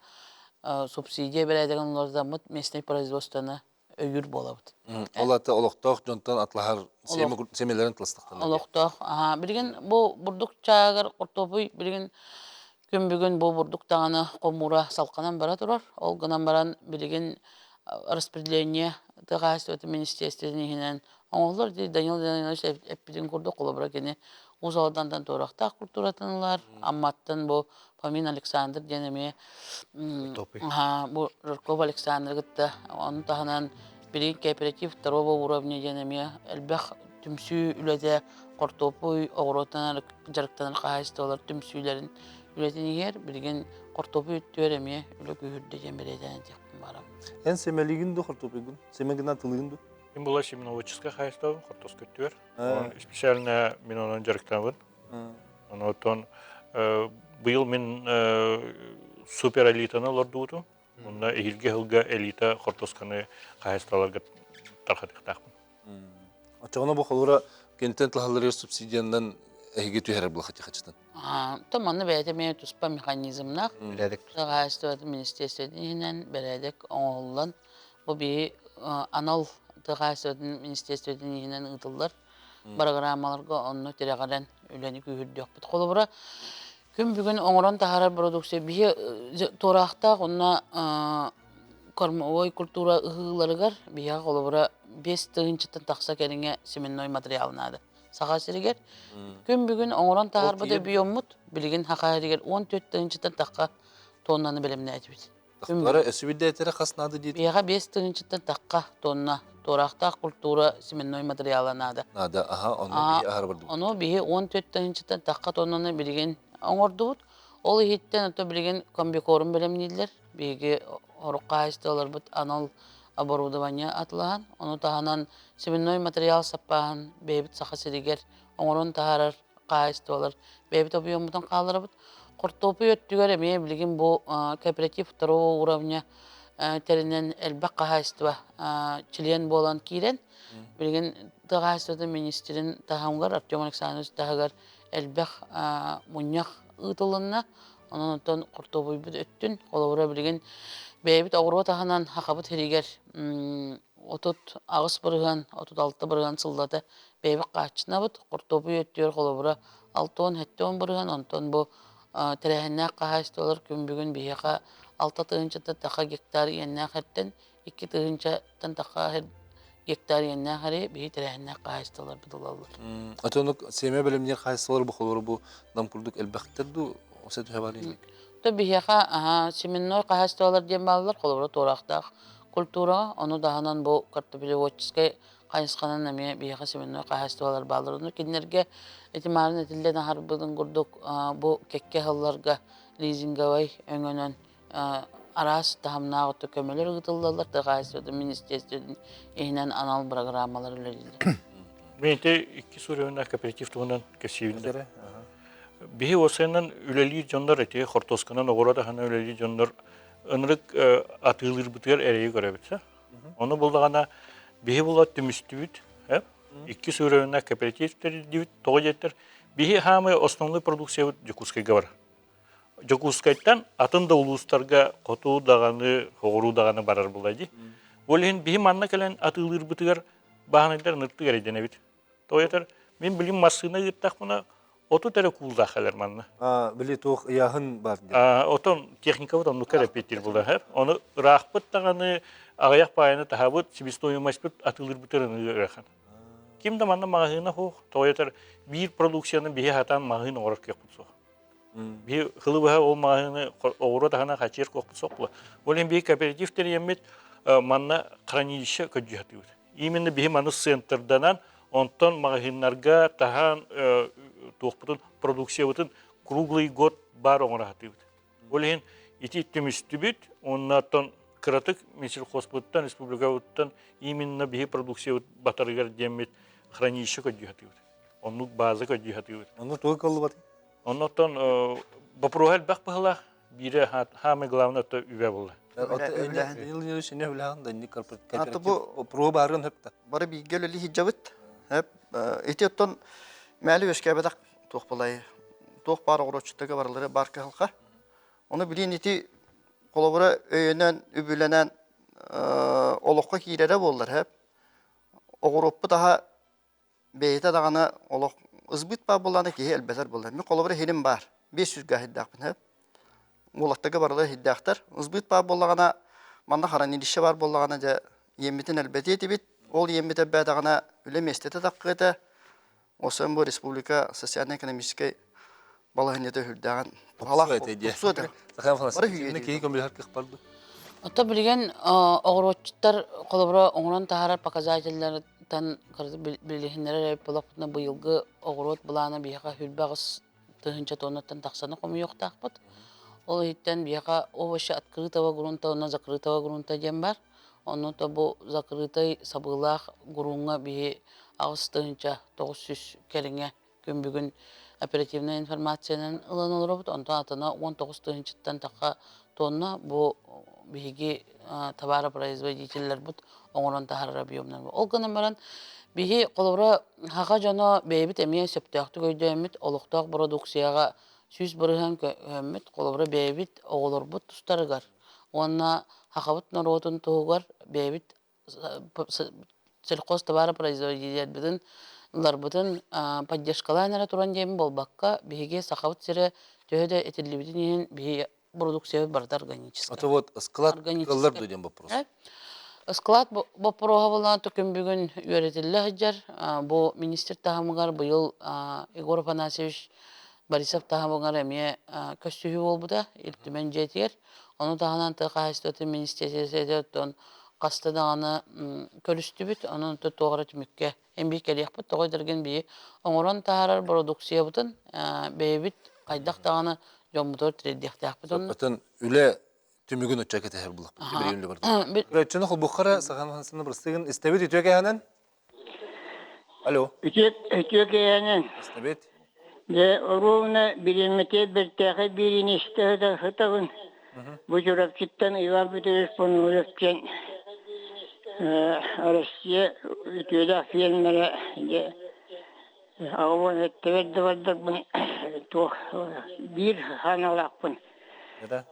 субсидия бэрээдэгин уларытаммыт местнай производствоны өйүүр буолабыт. Ол аты олохтоох дьонтон атлаһар сэмэлэрин тылыстахтар. Олохтоох. Билигин бу бурдук чаагар хортуопуй билигин күн бүгүн бу бурдук даҕаны хомуура салҕанан бара турар. Ол гынан баран билигин распределение тыа хаһаайыстыбатын министиэристибэтин иһинэн оҥоһуллар дии Данил Данилович эппитин курдук холобура кини Уус Алдантан туорахтаах культуратын ылар Амматтан бу Фомин Александр диэн эмиэ бу Жирков Александр кытта ону таһынан билигин кооператив второго уровня диэн эмиэ элбэх түмсүү үлэтэ хортуоппуй оҕуруотунан дьарыктанар хаһаайыстыбалар түмсүүлэрин үлэтин иһэр билигин хортуоппуй өттүгэр эмиэ үлэ күүһүрдэ диэн бэлиэтээн этиэхпин баҕарабын. Эн сэмэлиигин дуу хортуоппуйгун? Сэмэ гынан тылыгын дуу? Мин була семеноводческай хаһаайыстыбабын хортуоска өттүгэр. Онон специально мин онон дьарыктанабын. Онон быйыл мин супер элитаны олордубутум. Онно эһиилги сылга элита хортуосканы хаһаайыстыбаларга тархатыахтаахпын. Оччоҕуна бу холура кентэн тылһалларыгар субсидиянан эһиги түһэрэр буолахати хачытан. То манна бэйэтэ эмиэ туспа механизмнаах. Бэрээдэк. Хаһаайыстыбатын министиэристибэтин иһинэн бэрээдэк оҥоһуллан бу биһи анал тыа хаһаайыстыбатын министиэристибэтин иһинэн ыытыллар бырагыраамаларга онно тирэҕирэн үлэни күүһүрдүөхпүт. Холобура, күн бүгүн оҥорон таһаарар продукция биһи туораахтаах уонна кормовой культура ыһыыларыгар биһиэхэ холобура 5 тыһыынчаттан тахса кэриҥэ семенной материал наада. Саха сиригэр күн бүгүн оҥорон таһаарбыт объеммут билигин Саха сиригэр 14 тыһыынчаттан тахха тоннаны бэлэмнээтибит. Тахтара өссө билдээтэрэ хас наада диит? Биһиэхэ 5 тыһыынчаттан тахха тонна туораахтаах культура семенной материала наада. Наада, аха, ону биһи аһара бардыбыт. Ону биһи 14 тыһыынчаттан тахха тоннаны билигин оҥордубут. Ол иһиттэн ото билигин комбикорм бэлэмнииллэр. Биһиги орук хаһаайыстыбаларбыт анал оборудование атылаһан, ону таһынан семенной материал саппааһын бэйэбит Саха сиригэр оҥорон таһаарар хаһаайыстыбалар бэйэбит объеммутун хаалларабыт. Хортуоппуй өттүгэр эмиэ билигин бу кооператив второго уровня тэринэн элбэх хаһаайыстыба чилиэн буолан киирэн, билигин тыа хаһаайыстыбатын министрин таһымыгар Артем Александрович таһыгар элбэх мунньах ыытылынна. Онон оттон хортуоппуйбут өттүн, холобура билигин бэйэбит оҕуруот аһынан Хахабыт сиригэр 38%, 36% сыллата бэйэбит хааччынабыт. Хортуоппуй өттүгэр холобура 60-70%, онтон бу тэрээһиннээх хаһаайыстыбалар күн бүгүн биһиэхэ 6 тыһыынчаттан тахха гектар иэннээх эртэн 2 тыһыынчаттан тахха гектар иэннээх эри биһи тэрээһиннээх хаһаайыстыбаларбыт ылаллар. Отонук семья бэлэмниир хаһаайыстыбалар бу холобура бу нам курдук элбэхтэр дуу осе түһэ бар инник. То биһиэхэ семенной хаһаайыстыбалар диэн бааллар, холобура туораахтаах культураҕа, ону даһанан бу картофелеводческай хайысханан эмиэ биһиэхэ семенной хаһаайыстыбалар бааллар. Ону кинилэргэ ити маарын этиллэн аһарбытын курдук бу кэккэ сылларга лизинговай өҥөнөн араас таһымнаах көмөлөр ыытыллаллар, тыа хаһаайыстыбатын министерствотын иһинэн анал программалар үлэлииллэр. Мен ити икки суруйуна кооператив туһунан кэпсиибин. Биһи осеннан үлэлиир дьоннор эти хортуосканан оҕуруот аһынан үлэлиир дьоннор ынырык атыылыырбытыгар эрэйи көрөбүт. Ону булдаҕына биһи була түмүстүбүт, икки суруйуна кооператив тэрилдибит, тоҕо диэттэр биһи хаамай основной продукциябыт Дьокуускайга бар. Дьокуускайтан атын да улуустарга хоту даҕаны, соҕуруу даҕаны барар буолла дии. Ол иһин биһи манна кэлэн атыылыырбытыгар бааһынайдар ыныртык эрэйдэнэбит. Тоҕо мин билим массыына ыыттахпына 30 эрэ куулдаах кэлэр манна. Били туох ыйааһын бар диэн. Отон техникабыт оннукка эрэпиэттиир буолар. Ону ыраахпыт даҕаны аҕыйах паайаны таһабыт, себестоимостьпыт атыылыырбытыгар ыарахан. Ким да манна маҕаһыына суох, тоҕо биир продукцияны биһи хатаан маҕаһыын оҥорор кыахпыт суох. Биһи хылы ол маҕаһыыны оҕуруот аһынан хачыыр куохпут суох була. Ол иһин биһи кооператив тэрийэммит манна хранилище көрдьүһэтибит. Именно биһи маны центрданан, онтон маҕаһыыннарга таһаан туохпутун продукциябытын круглый год баар оҥоро сатыыбыт. Ол иһин ити түмүстүбүт, оннооттон кыратык Минсельхозпуттан, республикабыттан именно биһи продукциябыт батарыгар диэммит хранилище көрдүү сатыыбыт. Оннук база көрдүү сатыыбыт. Онно тугу кыллыбат? Оннуттан боппуруоһа элбэх быһылаах, биирэ самое главное это үбэ буолла. Про баарын хөпта. Бары бииргэ үлэлии сылдьабыт. Ити оттон мээлі үөскээбэтэх туох балай туох баар оҕуруотчуттарга барылары бар кыһалҕа. Ону билин ити холобура өйөнөн, үбүлэнэн олоххо киирэрэ буоллар хэп. Оҕуруоппут аһа бэйэтэ даҕаны олох ызбыт баар буоллаҕына киһи элбэтэр буолла. Мин холобура иһиним баар. 500 га иһирдээхпин хэп. Уолаттарга барылар иһирдээхтэр. Ызбыт баар буоллаҕына манна хранилище баар буоллаҕына дьэ иэммитин элбэтиэ этибит. Ол иэммит элбээтэҕинэ үлэ миэстэтэ таххыа Осон бу республика социально-экономическай балаһыанньата үрдээҕин туһалаах тупсуо этэ. Бары киһи көмөлөһөр кыах бар Ото билигин оҕуруотчуттар холобура оҥорон таһаарар показателлэртэн билиһиннэрэр эбит буоллахпытына быйылгы оҕуруот былаана биһиэхэ 28 тыһыынча тоннаттан тахсаны хомуйуохтаахпыт. Ол иһиттэн биһиэхэ овощи открытого грунта уонна закрытого грунта диэн бар. Онно то бу закрытай сабыылаах гурууҥҥа биһи 8900 кэриҥэ күн бүгүн оперативнай информациянан ылан олоробут. Онтон атына 19 тыһыынчаттан тахха тонна бу биһиги товаропроизводителлэрбит оҥорон таһаарар объемнар. Ол гынан баран биһи холобура хаха дьоно бэйэбит эмиэ сөптөөхтүк өйдөөммүт олохтоох бородууксуйаҕа 100% көһөммүт холобура бэйэбит оҕолорбут тустарыгар уонна хахабыт норуотун туһугар бэйэбит сельхозтоваропроизводителбытын ыларбытын поддержкалаан эрэ туран диэн буолбакка, биһиги Сахабыт сирэ төһө да этиллибитин иһин биһи продукциябыт барыта органическай. Это вот склад кыллар дуо диэн вопрос. Склад боппуруоһа буолан күн бүгүн үөрэтиллэ сылдьар. Бу министр таһымыгар быйыл Егор Афанасьевич Борисов таһымыгар эмиэ көссүһүү буолбута Ил Түмэн дьиэтигэр. Ону таһынан тыа хаһаайыстыбатын министиэристибэтэ хаста даҕаны көрүстүбүт. Онон туох эрэ түмүккэ эмиэ кэлиэхпит. Тоҕо диэн биһи оҥорон таһаарар бородууксуйабытын бэйэбит хайдах даҕаны дьоммутугар тириэрдиэхтээхпит. Оттон үлэ түмүгүн оччо кэтэһэр буллахпыт. Көрөөччүнү холбуоххара Сахан Хансаны бырастыгын истэбит үтүө кэһэнэн. Алло. Үтүө кэһэнэн. Истэбит. Дьэ, оруобуна бириэмэтэ бэртээхэй биэриини истэ сытабын. Бу Чурапчыттан Иван Петрович Понуров диэн Россия үтүөлээх фермерэ дьэ аҕабын эттэбэр да бардарбын туох биир ханалаахпын.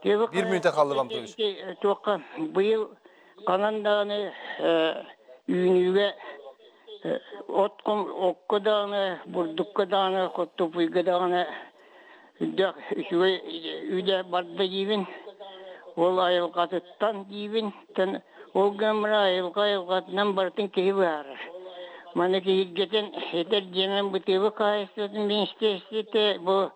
Биир мүнүүтэ хаалла Иван Петрович. Туохха быйыл ханан даҕаны үүнүүгэ от окко даҕаны, бурдукка даҕаны, хортуоппуйга даҕаны үрдэх үчүгэй үлэ барда диибин. Ол айылҕатыттан диибин. Ол гынан баран айылҕа айылҕатынан барытын киһи быһаарар. Маны киһиргэтэн этэр диэмэн бытыыбы хаһаайыстыбатын министиэристибэтэ бу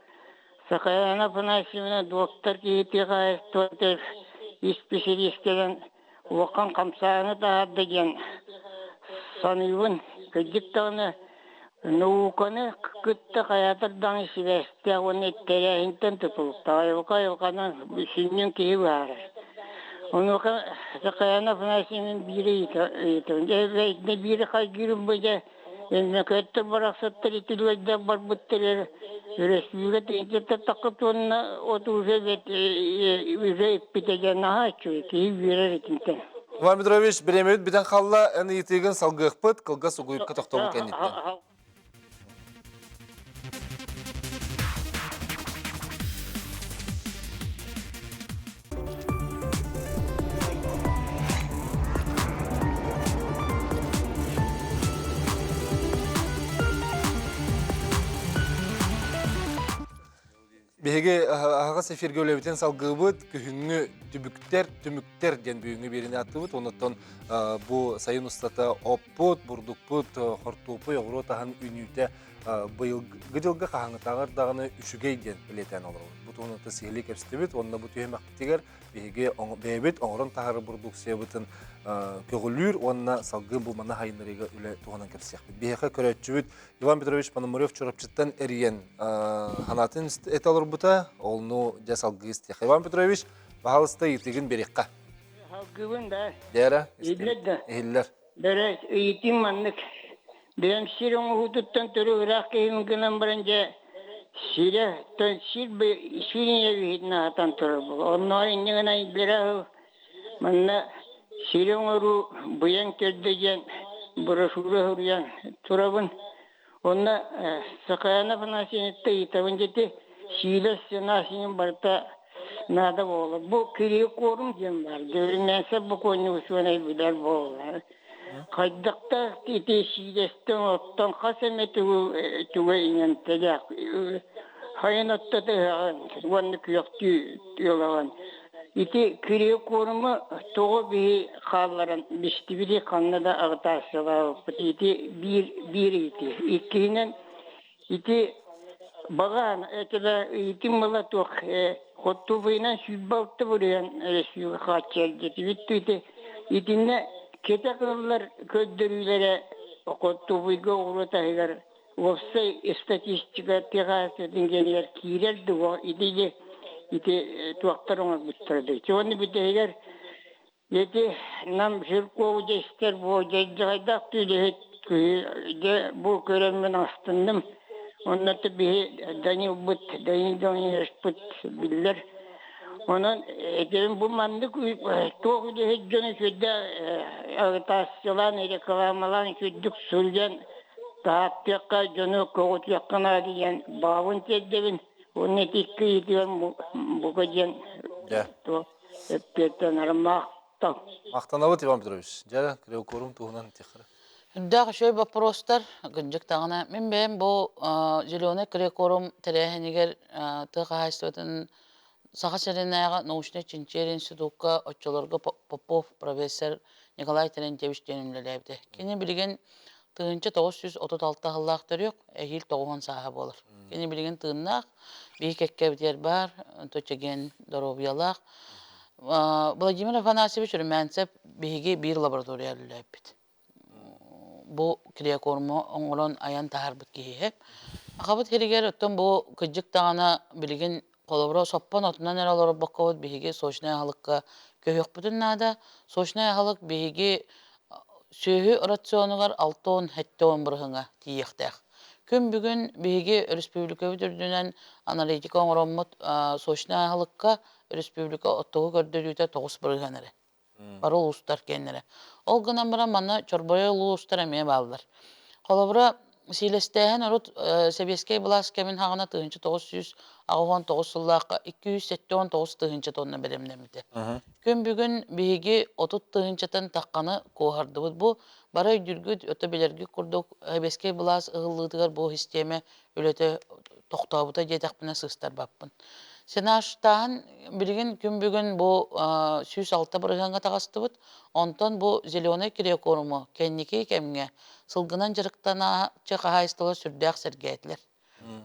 Сахаяна Афанасьевна доктор киһи хаһаайыстыбатыгар исписэлиистэрин улахан хамсааһыны таһаарда диэн саныыбын. Кырдьык даҕаны науканы кытта хайаатар даҕаны сибээстээх уонна тэрээһинтэн тутулуктаах. Айылҕа айылҕанан сүнньүн киһи быһаарар. Онуоха Сахаяна Афанасьевна биир ыйытабын. Дьэ, биири хайгыырым бу дьэ Өймөкөөттөр барахсаттар итилэрдээх барбыттар эрэ өрөспүүбүлүкэ тыһыынчаттан тахха туонна от уже уже иппитэ дьэ наһаа үчүгэй киһи үөрэр итинтэн. Иван Петрович, бириэмэбит бүтэн хаалла, эн ыйытыыгын салгыахпыт, кылгас угуйукка тохтобул кэнниттэн. Биһиги аһаҕас эфиргэ үлэбитин салгыыбыт. Күһүҥҥү түбүктэр, түмүктэр диэн бүгүҥҥү биэриини аттыбыт. Онуттан бу сайын устата оппут, бурдукпут, хортуоппуй, оҕуруот аһын үүнүүтэ быйылгы дьылга хаһааҥҥытааҕар даҕаны үчүгэй диэн бэлиэтээн олоробут. Бу туһунан сиһилии кэпсэтибит уонна бу түһүмэхпитигэр биһиги бэйэбит оҥорон таһаарар бородууксуйабытын көҕүлүүр уонна салгыы бу маны хайыннарыыга үлэ туһунан кэпсиэхпит. Биһиэхэ көрөөччүбүт Иван Петрович Пономарев Чурапчыттан эрийэн санаатын этэ олорбута, олну дьэ салгыы истиэх. Иван Петрович, баһаалыста ыйытыгын биэриэххэ. Салгыыбын да. Дээрэ, Иһиллэр да. Иһиллэр. Бэрэ ыйытыым маннык. Бэйэм сир оҥоһуутуттан төрү ыраах киһибин гынан баран дьэ сирэ сир сир ийэбиһитин аһатан турар буолар. Оннооҕор инньэ гынан илдьэрэ манна сири оҥоруу быйаҥ төрдө диэн брошюра суруйан турабын. Онно Сахаяна Афанасьевнаттан ыйытабын дьити сиилэс сенасинин барыта наада буолар. Бу кирии куорум диэн баар. Дөрүнээсэ бу куонньугусуонай билэр буолар. Хайдахтаах ити сиилэстэн оттон хас эмэ тугу иҥэмтэлээх хайын отто тыһаҕын уонна күөхтүү тыалаҕын. Ити кирии куорума тоҕо биһи хаалларан бистибити ханна да аҕытаассылаабыппыт. Ити биир биир ити. Иккиһинэн ити баҕаан этилэ ыйытым ыла туох хоттубуйунан 26 буруйан Россияга хааччыйар ити итиннэ кэтэх ыаллар көрдөрүүлэрэ хоттубуйга оҕуруот аһыгар уопсай статистика тыаҕаһытын диэнигэр киирэр дуо ити ити туохтар оҥорбуттара дуу уонна бүтэһигэр. Ити Нам Жиркову дьэ истэр буо дьайдьаҕайдаах түүлэһит дьэ бу көрөммүн астынным. Онно биһи Данилбыт, Данил Даниловичпыт биллэр. Онон этэрим бу маннык туох үлэһит дьону сүрдээх агитациялаан, рекламалаан үчүгдүк суруйан таһааттыахха, дьону көҕүтүөххэ наада диэн баҕабын тиэрдэбин. Уонна ити икки ыйытыгар бука диэн туох эппиэттэнэрим махтал. Махтанабыт Иван Петрович. Дьэ, криокорум туһунан тихара. Үрдээх үчүгэй боппуруостар, кырдьык даҕаны. Мин бэйэм бу Зеленый криокорум тэрээһинигэр тыа хаһаайыстыбатын Саха сиринээҕи научнай-чинчийэр институкка оччолорго Попов профессор Николай Терентьевич диэн үлэлээбитэ. Кини билигин 1936 сыллаах төрүөх, эһиил 90 сааһа буолар. Кини билигин тыыннаах, биһи кэккэбитигэр баар, чэгиэн доруобуйалаах. Владимир Афанасьевич Румянцев биһиги биир лаборатория үлэлээбиппит. Бу криокорму оҥорон айан таһаарбыт киһи. Ахабыт сиригэр оттон бу кырдьык даҕаны билигин холобура соппон отунан эрэ олорбоккобут биһиги сочнай аһылыкка көһүөхпүтүн наада. Сочнай аһылык биһиги сүөһү рационугар 60-70 бырыһыҥа тиийиэхтээх. Күн бүгүн биһиги өрөспүүбүлүкэбит үрдүнэн аналитика оҥороммут сочнай аһылыкка республика оттугу көрдөрүүтэ 9% эрэ. Бары улуустар киэннэрэ. Ол гынан баран манна чорбойо улуустар эмиэ бааллар. Холобура, сиилэстээһин урут сэбиэскэй былаас кэмин хаҕына 1989 сыллаахха 279 тыһыынча тонна бэлэмнэммитэ. Күн бүгүн биһиги 30 тыһыынчатан тахханы куоһардыбыт. Бу бары өйдүүргүт, өтө билэргит курдук, сэбиэскэй былаас ыһыллыытыгар бу систиэмэ үлэтэ тохтообута диэтэхпинэ сыыстарбаппын. Сенаштааһын билигин күн бүгүн бу 106 бырыһыаҥҥа таҕыстыбыт. Онтон бу зеленый криокорму кэнники кэмҥэ сылгынан дьарыктанааччы хаһаайыстыбалар сүрдээх сэргээтилэр.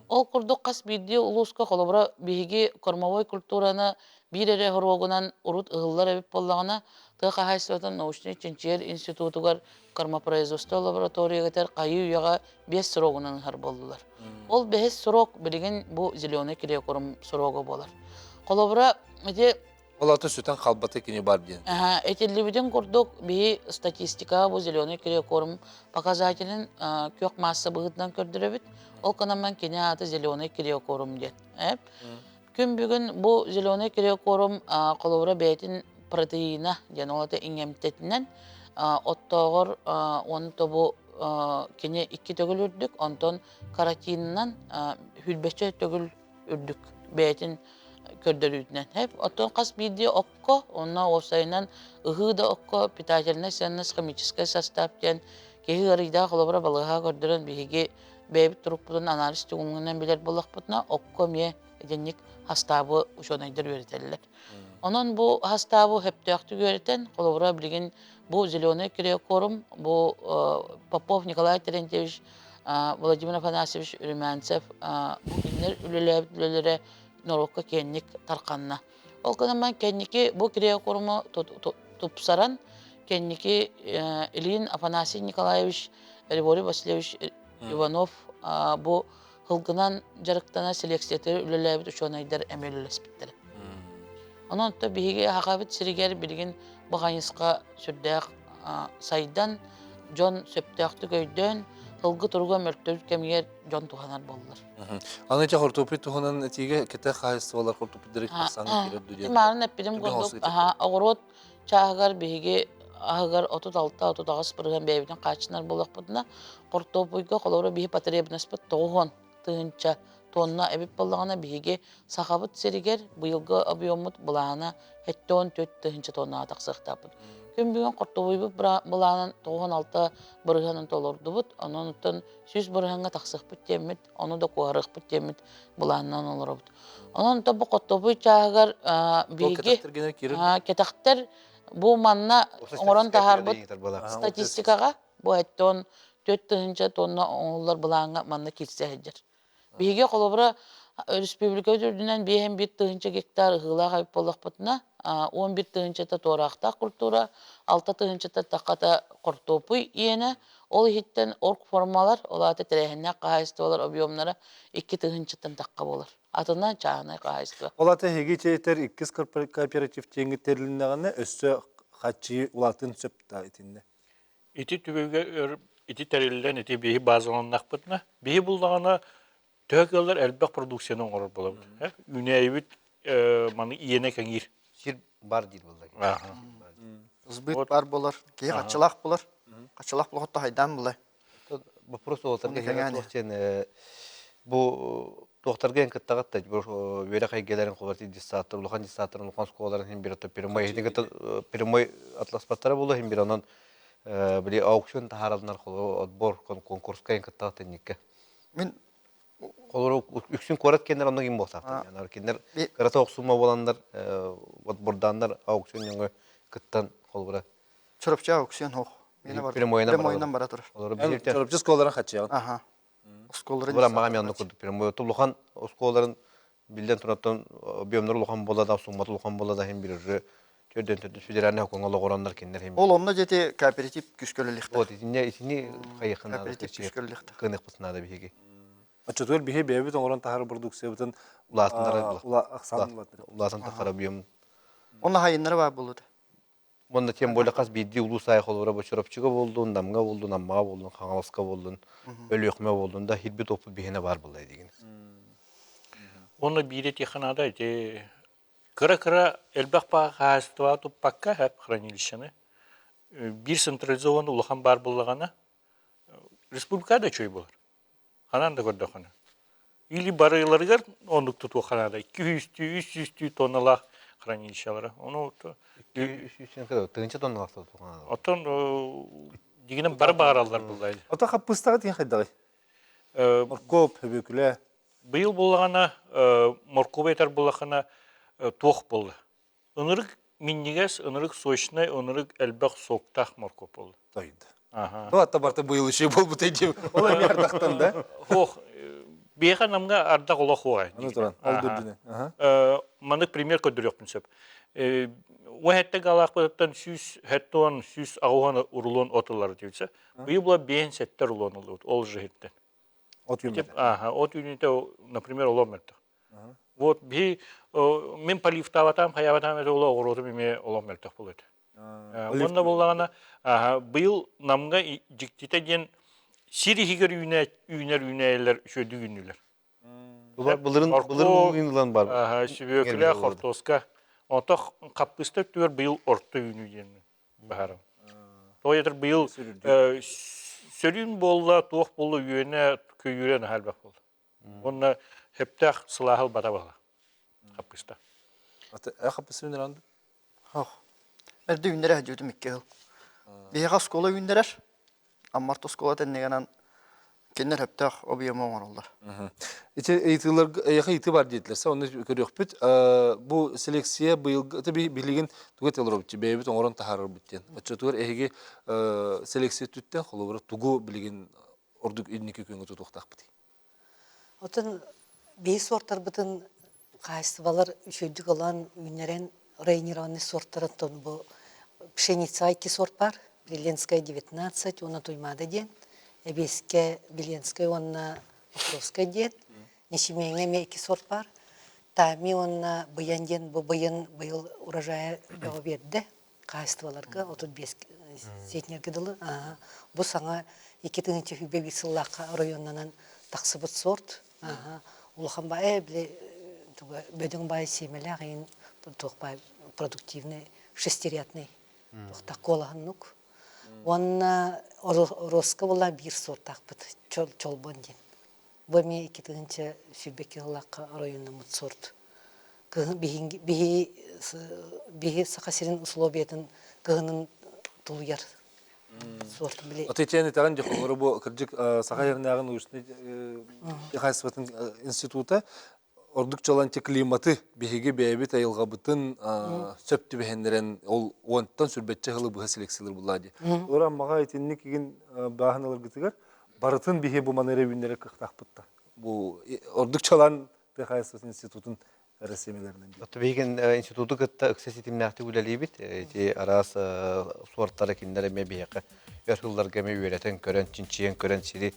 Ол курдук хас биирдии улууска холобура биһиги кормовой культураны биир эрэ хоруогунан урут ыһыллар эбит буоллаҕына, тыа хаһаайыстыбатын научнай-чинчийэр институтугар кормопроизводство лабораториятыгар хайыы-үйэҕэ биэс срогунан ыһар буоллулар. Ол бэһис срок билигин бу зеленый криокорм срога буолар. Холобура, ити Ол аты сүтэн халбата кини бар диэн. Этиллибитин курдук, биһи статистика бу зеленый криокорм показателин күөх маасса быһыытынан көрдөрөбүт. Ол гынан кини аата зеленый криокорм диэн. Күн бүгүн бу зеленый криокорм холобура бэйэтин протеина диэн ол ата иҥэмтэтинэн оттооҕор уонна бу кини икки төгүл үрдүк, онтон каротинынан хүрбэччэ төгүл үрдүк бэйэтин көрдөрүүтүнэн. Оттон хас биирдии окко, онно уопсайынан ыһыы да окко питательнай ценность химическай состав диэн киһи ыарыйдаах холобура балыыһаҕа көрдөрөн биһиги бэйэбит турукпутун анализ түгүҥүнэн билэр буоллахпытына окко эмиэ итинник хастаабы учуонайдар үөрэтэллэр. Онон бу хастаабы сөптөөхтүк үөрэтэн, холобура билигин бу Зеленый криокорум, бу Попов Николай Терентьевич, Владимир Афанасьевич Румянцев бу кинилэр үлэлээбит үлэлэрэ норуокка киэҥник тарханна. Ол гынан кэнники бу криокоруму тупсаран, кэнники Ильин Афанасий Николаевич, Григорий Васильевич Иванов бу һылгынан дьарыктана селекциятыгар үлэлээбит учуонайдар эмиэ үлэлэспиттэрэ. Онон то биһиги Сахабыт сиригэр билигин бу хайысха сүрдээх сайдан, дьон сөптөөхтүк өйдөөн, һылгы туруга мөлтөөбүт кэмигэр дьон туһанар буоллар. Аны ити хортуоппуй туһунан этиигэ кэтэх хаһаайыстыбалар хортуоппуйдары саҥа киирэр диэн. Маарын эппитим курдук, оҕуруот чааһыгар биһиги аһыгар 36-38 бырыһыан бэйэбитин хааччынар буоллахпытына, хортуоппуйга холобура биһи потребностьпыт 90 тыһыынча тонна эбит буоллаҕына, биһиги Сахабыт сиригэр быйылгы объеммут былаана 74 тыһыынча тоннаҕа тахсыахтаахпыт. Күн бүгүн хортуоппуйбут былаанын 96 бырыһыанын толордубут, онон оттон 100 бырыһыаҥҥа тахсыахпыт диэммит, ону да куоһарыахпыт диэммит былаанынан олоробут. Онон бу хортуоппуй чааһыгар биһиги кэтэхтэр бу манна оҥорон таһаарбыт статистикаҕа бу эттон 4 тыһыынча тонна оҥоһуллар былааҥҥа манна киирсэ сылдьар. Биһиги холобура республика үрдүнэн 51 тыһыынча гектар ыһыылаах эбит буоллахпытына, 11 тыһыынчата туораахтаах культура, 6 тыһыынчата таххата хортуоппуй иэнэ, ол иһиттэн оргформалар, ол аата тэрээһиннээх хаһаайыстыбалар объемнара 2 тыһыынчаттан тахха буолар. Атына чааһынай хаһаайыстыба. Ол аата эһиги чэйтэр иккис кооператив тиэҥҥит тэрилиннэҕинэ өссө. Хаччыы улаатын сөп да итиннэ. Ити түбүгэ өр ити тэриллэн ити биһи базаланнахпытына, биһи буллаҕына төһө кыаллар элбэх продукцияны оҥорор буолабыт. Үүнээйибит маны иэнэ кэҥиир. Сир бар диир буолла. Сбыт бар болар, киһи хаччылаах болар. Хаччылаах болохотто хайдаан булай. Вопрос уолаттарга кэҥээн диэн бу туохтарга эн кыттаҕыт да үөрэх эйгэлэрин холобур детсадтар улахан детсадтар улахан оскуолаларын иһин бир прямой прямой атласпаттара буолуо иһин бир онон били аукцион таһаараллар холобур отбор конкурска эн кыттаҕыт инникке Мин холобур үксүн куорат кэннэр онно ким буолсаахтар кинилэр кырата охсума буоланнар отбордааннар аукцион нөҥө кыттан холобура Чурапчы аукцион хоох. Прямойынан бара турар. Чурапчы оскуолаларын хаччыаҕын. Аха. Оскуолаларын Бура маҕам янны курдук прямой. Улахан оскуолаларын биллэн тураттан объемнар улахан буола да, суммата улахан буола да хим бир уже төрдөн төрдүс федеральный хокуҥа олоҕороннор кинилэр хим. Ол онно дьэти кооператив күскөлөлүхтэ. Вот итинне итини хайыхын надо Кооператив күскөлөлүхтэ. кыныхпыт надо биһиги. Оччотугар биһи бэйэбит оҥорон таһаар продукциябытын Улаатыннара ахсаан улаатыннара. Улаатан тахара объем. Онно хайыннары бар болууда. Уонна тем более хас биирдии улуус аайы холобура бу Чурапчыга буоллун, Намҥа буоллун, Аммаҕа буоллун, Хаҥаласка буоллун, Өлүөхүмэ буоллун да хирбит оппут биһиэнэ баар буолла диигин. Уонна биир этиэххэ наада ити кыра-кыра элбэх хаһаайыстыбаҕа туппакка хранилищены биир централизованный улахан баар буоллаҕына республика да үчүгэй буолар. Ханан да көрдөххүнэ. Или барыларыгар оннук тутуохха наада. 200-түү, 300-түү тонналаах хранилищелара. Ону Тыһыынча тонналаах тутуохха наада. Оттон дигинэн бары баараллар буллай. Ото хаппыстаҕа тиһин хайдаҕый? Моркуоп, хөбүкүлэ. Быйыл буллаҕына, моркуоп этэр буллахына туох буолла? Ынырык минньигэс, ынырык сочнай, ынырык элбэх соктаах моркуоп буолла. Тойду. Ну, атта барта быйыл үчүгэй буолбут диим. Ол эмиэ ардахтан да? Ох, биэхэ намга ардах олох уоҕай. Аны туран, ол дүрдүнэн. Маннык пример көрдөрүөхпүн сөп. Уэһэттэ галаахпытыттан 170, 180 урулуон от ылар диэбитсэ. Быйыл була 57 рулон ыллыбыт ол жиһиттен. От үүммэтэ. Ага, от үүнүүтэ, например, олом мөлтөх. Вот би мин поливтаабатаам, хайаабатаам это ола оҕуруотум эмиэ олох мөлтөх буолуо этэ. Уонна буоллаҕына быйыл Намга дьиктитэ диэн сир иһигэр үүнэр үүнээйилэр үчүгэйдик үүннүлэр. Былырын былырын ылан бар. Сүбүөкүлэ, хортуоска. Онто хаппыыста өттүгэр быйыл орто үүнүү диэн баһарым. Тоҕо диэтэр быйыл сөрүүн буолла, туох буолла үөнэ, көйүүрэ наһаа элбэх буолла. Уонна сөптөөх сылааһы ылбата буолла. Хаппыста. Хаппыста үүнэр Ох. Эрдэ үүннэрэ сылдьыбытым икки сыл. Биһиэхэ оскуола үүннэрэр. Аммарт оскуола тэннигэнэн кинилэр сөптөөх объему оҥороллор. Ити ыйытыыларга эйиэхэ ыйытыы бар диэтилэр. Онно көрүөхпүт. Бу селекция быйылгы билигин тугу этэ олоробут бэйэбит оҥорон таһаарарбыт диэн. Оччотугар эһиги селекция өттүттэн холобура тугу билигин ордук инники күөҥҥэ тутуохтаахпытый? Оттон биһи суортарбытын хаһаайыстыбалар үчүгэйдик ылан үүннэрэн районированный суортарын бу пшеница икки сорт бар Беленская 19 уонна Туймаада диэн эбиэскэ Беленская уонна Покровская диэн Нечимиэҥҥэ эмиэ икки сорт бар Тами уонна Быйан диэн бу быйан быйыл урожайа бөҕө биэрдэ хаһаайыстыбаларга 35 сетнергэ дылы бу саҥа 2021 сыллаахха оройуоннанан тахсыбыт сорт улахан баай били туга бөдөҥ баай сиэмэлээх иин туох баай продуктивный шестерятный туохтах куолаһыннук уонна Ороска була биир сортаахпыт чолбон диэн бу эмиэ 2022 сыллаахха оройуоннаммыт сорт биһи Саха сирин условиятын кыһынын тулуйар сорт били. Отечественный итэҕин дьохолору бу кырдьык Саха сиринээҕи научнай хаһаайыстыбатын института ордук чаланчы климаты биһиги бэйэбит айылҕабытын сөп түбэһиннэрэн ол уонтан сүрбэччэ сылы быһа селекциялар буллаа дии. Олор аммаҕа итинник игин бааһын ыларгытыгар барытын биһи бу маны эрэ үүннэрэр кыахтаахпыт да. Бу ордук чалан тыа хаһаайыстыбатын институтун РСМ-лэринэн. Биһигин институту кытта ыкса ситимнээхтик үлэлиибит. Ити араас суортара кинилэр эмиэ биһиэхэ өр сылларга эмиэ үөрэтэн көрөн, чинчийэн көрөн сири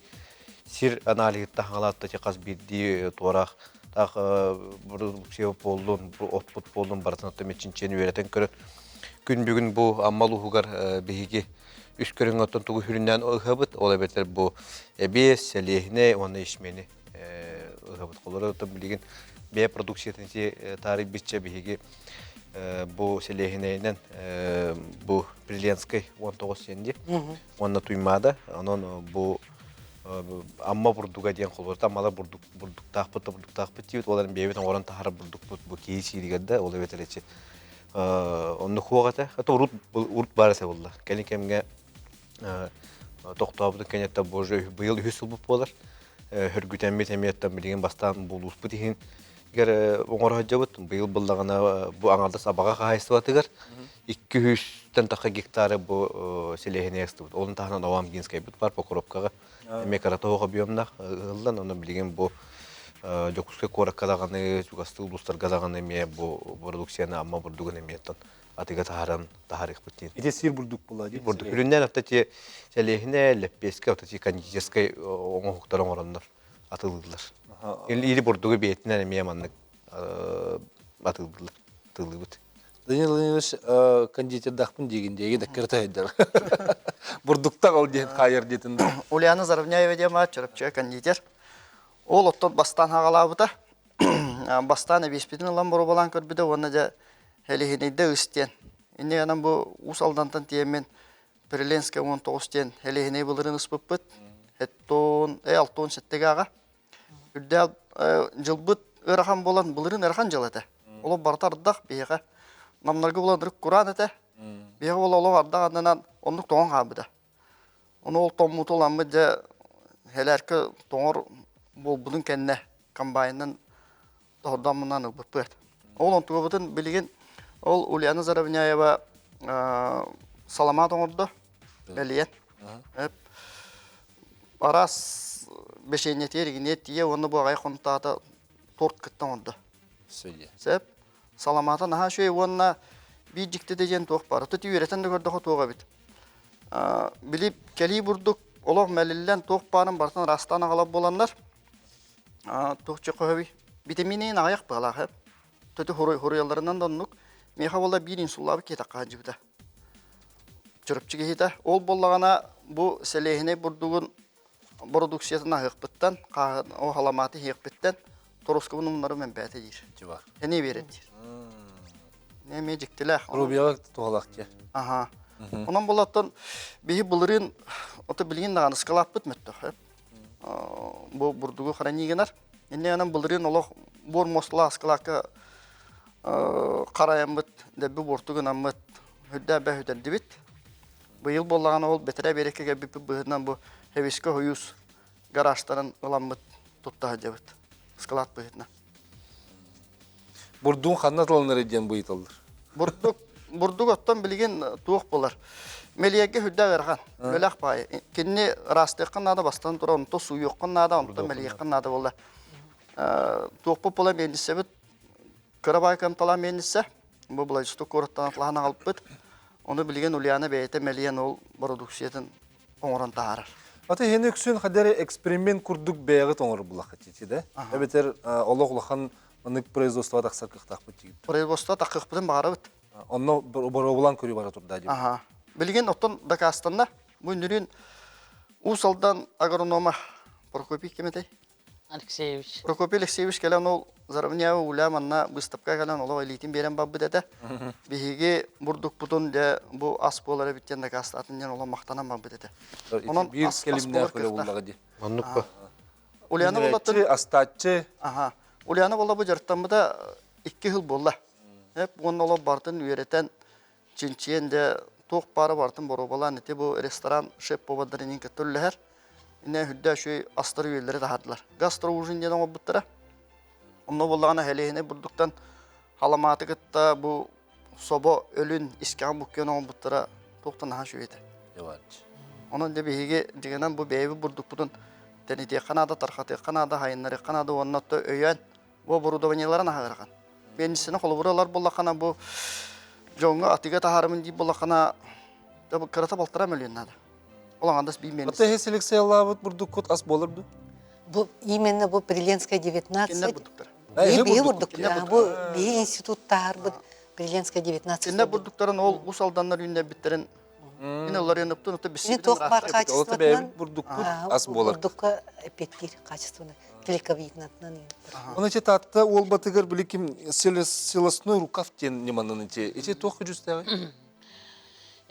сир аналиһыттан хаҥалаатта хас биирдии туораах таах продукция буоллун, оппут буоллун барытын оттон чинчийэн үөрэтэн көрөн. Күн бүгүн бу Амма улууһугар биһиги үс көрүҥ оттон тугу сүрүннээн ыһабыт, ол эбэтэр бу эбиэс, сэлиэһинэй уонна ячмени ыһабыт. Холобура, оттон билигин бэйэ продукциятын ити таарыйбычча биһиги бу сэлиэһинэйинэн бу Приленскай 19 диэн дии уонна Туймаада. Онон бу Амма бурдуга диэн холобура Аммалар бурдук бурдуктаахпыт да бурдуктаахпыт диибит. Ол эрэн бэйэбит оҥорон таһаарар бурдукпут бу киһи сииригэр да, ол эбэтэр эчи оннук хуох этэ. Это урут урут баар этэ буолла. Кэлин кэмҥэ тохтообутун кэнниттэн боже быйыл үһүс сылбыт буолар. Хөргүтэммит эмиэттэн билигин бастаан булууспут иһин оҥоро сылдьабыт. Быйыл буллаҕына бу аҥардас Абаҕа хаһаайыстыбатыгар 200-тэн тахса гектары бу сэлиэһинэй ыстыбыт. Onun таһынан Овамгинскайбыт бар Покровкаҕа эмиэ кыра тоһоҕо объемнаах ыһыллан, онон билигин бу Дьокуускай куоракка даҕаны, чугастыы улуустарга даҕаны эмиэ бу продукцияны Амма бурдугун эмиэ атыыга таһааран таһаарыахпыт диэн. Ити сир бурдук була дии. Бурдук. Үрүннээн ата ти сэлиэһинэ, лэппиэскэ, ата ти кондитерскай оҥоһуктар оҥороннор атыылыыллар. Или бурдугу бэйэтинэн эмиэ маннык атыылыыллар, атыылыыбыт. Данил Владимирович кондитердаахпын диигин диэги да кырта Бурдуктах ол диэн хаайар диэтин. Ульяна Заровняева диэн баар Чурапчыга кондитер. Ол оттон бастаан хаҕалаабыта. Бастаан эбиэспитин ылан боруобалаан көрбүтэ уонна дьэ Элиһинэйдэ ыс диэн. Инньэ гынан бу Уус Алдантан тиийэммин Приленская 19 диэн Элиһинэй былырын ыспыппыт. Эттон, э алтон сэттэгэ аҕа. Үрдээл дьылбыт ыарахан буолан былырын ыарахан дьыл этэ. Олох барыта ардах биһиэхэ. Намнарга буолан ырык кураан этэ. Биһиэхэ буола олох ардах аннынан оннук тоҥон хаалбыта. Ону ол тоҥмуту ыламмыт дьэ хэлээркэ тоҥор буолбутун кэннэ комбайнынан тоһордооммунан ылбыппыт. Ол онтугабытын билигин ол Ульяна Заровняева саламаат оҥордо, бэлиэн. Араас бэшиэнньэтигэр игиниэ тиийэ уонна бу аҕай хонтаата торт кытта оҥордо. Сөп. Саламаата наһаа үчүгэй уонна биир дьиктитэ диэн туох баар. Ото үөрэтэн да көрдөхө туох эбит. Били кэлии бурдук олох мэлиллэн туох баарын барытын ыраастаан аҕалар буоланнар туох чөхөһөбүй витаминин аҕыйах быалаах төтө хоруйалларынан да оннук миэхэ буолла биир инсуллаабыт киһи хаадьыбыта чөрөпчү киһитэ ол буоллаҕына бу сэлиэһинэй бурдугун бородууксуйатын аһыахпыттан о халамааты иһиэхпиттэн торуоскабын умнарым эмпээтэ диир эниэ биэрэр диир эмиэ дьиктилээх Рубияга туһалаах дьэ аха онон буолаттан биһи былырыын ото билигин даҕаны ыскалааппыт мөттөх бу бурдугу хранить гынар. Инньэ гынан былырыын олох буор муосталаах ыскылаакка харайаммыт, дэбби буорту гынаммыт, үрдээх бэһ үтэрдибит. Быйыл буоллаҕына ол бэтэрээ биэрэккэ кэлбиппит быһыытынан бу Хэвискэ хойуус гаражтарын ыламмыт тутта сылдьабыт. Ыскылаат быһыытынан. Бурдуун ханна атыланар диэн быйыталлар. Бурдук бурдук оттон билигин туох буолар? Мэлиэргэ үрдээх ыарахан, бөлөх баайы. Кинини ыраастыаххын наада, бастан туран, онто сууйуоххун наада, онто мэлиэххин наада буолла. Туохпут буола миэнниссэбит кыра баай кыамталаах миэнниссэ. Бу Владивосток куораттан атлаһан аҕалбыт. Ону билигин Ульяна бэйэтэ мэлийэн ол бородууксуйатын оҥорон таһаарар. Аты иһини үксүн хадары эксперимент курдук бэйэҕит оҥорор булаххыт да? Эбэтэр олох улахан Маннык производство тахсар кыахтаахпыт диигит. Производство таххыахпытын баҕарабыт. Онно боруобулаан көрүү бара турда диибит. Аха. Билигин оттон дакаастанна. Бу үнүрүүн Уус Алдан агронома Прокопий ким этэй? Алексеевич. Прокопий Алексеевич кэлэн ол Заровняева Уля манна быыстапка кэлэн олох илиитин биэрэн барбыт этэ. Биһиги бурдукпутун дьэ бу ас буолар эбит диэн дакаастаатын диэн олох махтанан барбыт этэ. Онон биир кэлимнээх үлэ буллаҕа дии. Оннук ба. Ульяна Булаттан астааччы. Аха. Ульяна буолла бу дьарыктаммыта икки сыл буолла. Эп уонна олох бартын үөрэтэн, чинчийэн дьэ туох баара бартын боруобалаан ити бу ресторан шеф-повардарынын кытта үллэһэр. Инэ үрдэ үчүгэй астары үөллэри таһаардылар. Гастроужин диэн оҥорбуттара. Онно буоллаҕына хэлиэһинэй бурдуктан халамааты кытта бу собо өлүн искэҕин буккуйан оҥорбуттара туохтан наһаа үчүгэй этэ. Онон дьэ биһиги дьиҥинэн бу бэйэбит бурдукпутун тэнитиэххэ наада, тархатыахха наада, хайыннарыахха наада уонна отто өйөөн бу оборудованиеларын аһыырхан. Биэнсийэни холобура ылар буоллаххына бу дьоҥҥо атыыга таһаарымын диир буоллаххына кырата балтараа мөлүйүөн наада. Ол аҥардас биир миэнис. Оттон эһи селекциялаабыт бурдуккут ас буолар дуу? Бу именно бу Приленская 19 Кинилэр бурдуктар. Биһи бурдук. Бу биһи институт таһаарбыт. Приленская 19. Инне бурдуктарын ол ус алданнар үүннэрбиттэрин ин ылларыан ыптын ото Ини туох баар качествотынан бурдукпут ас буолар. Бурдукка эппиэттиир качествоны клейковиднатынан. Оны ити Таатта уолбатыгар били ким силосной рукав диэн ньыманан ити ити туох күдьүстээҕий?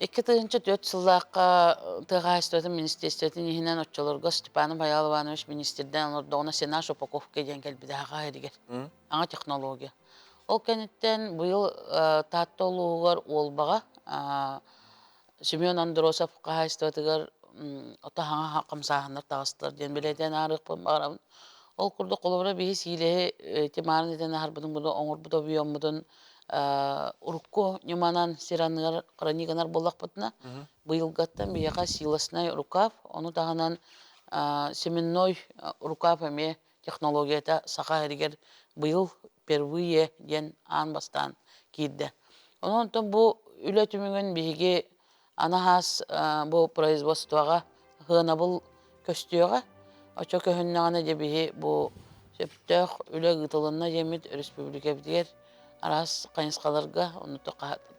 2004 сыллаахха тыа хаһаайыстыбатын министиэристибэтин иһинэн оччолорго Степан Байал Иванович министрдэн олордоҕуна сенаж упаковка диэн кэлбитэ саха сиригэр. Аҥа технология. Ол кэнниттэн быйыл Таатта улууһугар Уолбаҕа Семен Андросов хаһаайыстыбатыгар ото хаҥа хамсааһыннар таҕыстылар диэн бэлиэтээн аарыахпын баҕарабын. Ол курдук холобура биһи сиилэһи тимаарын этэн аһарбытын курдук оҥорбут объеммутун урукку ньыманан сир анныгар хранить гынар буоллахпытына, быйылгаттан биһиэхэ силосный рукав, ону таһынан семенной рукав эмиэ технологията Саха сиригэр быйыл впервые диэн аан бастаан киирдэ. Онон онтон бу үлэ түмүгүн биһиги анаһаас бу производствоҕа сыанабыл көстүөҕэ. Оччо көһүннэҕинэ дьэ биһи бу сөптөөх үлэ ыытылынна диэммит өрөспүүбүлүкэбитигэр араас хайысхаларга, онно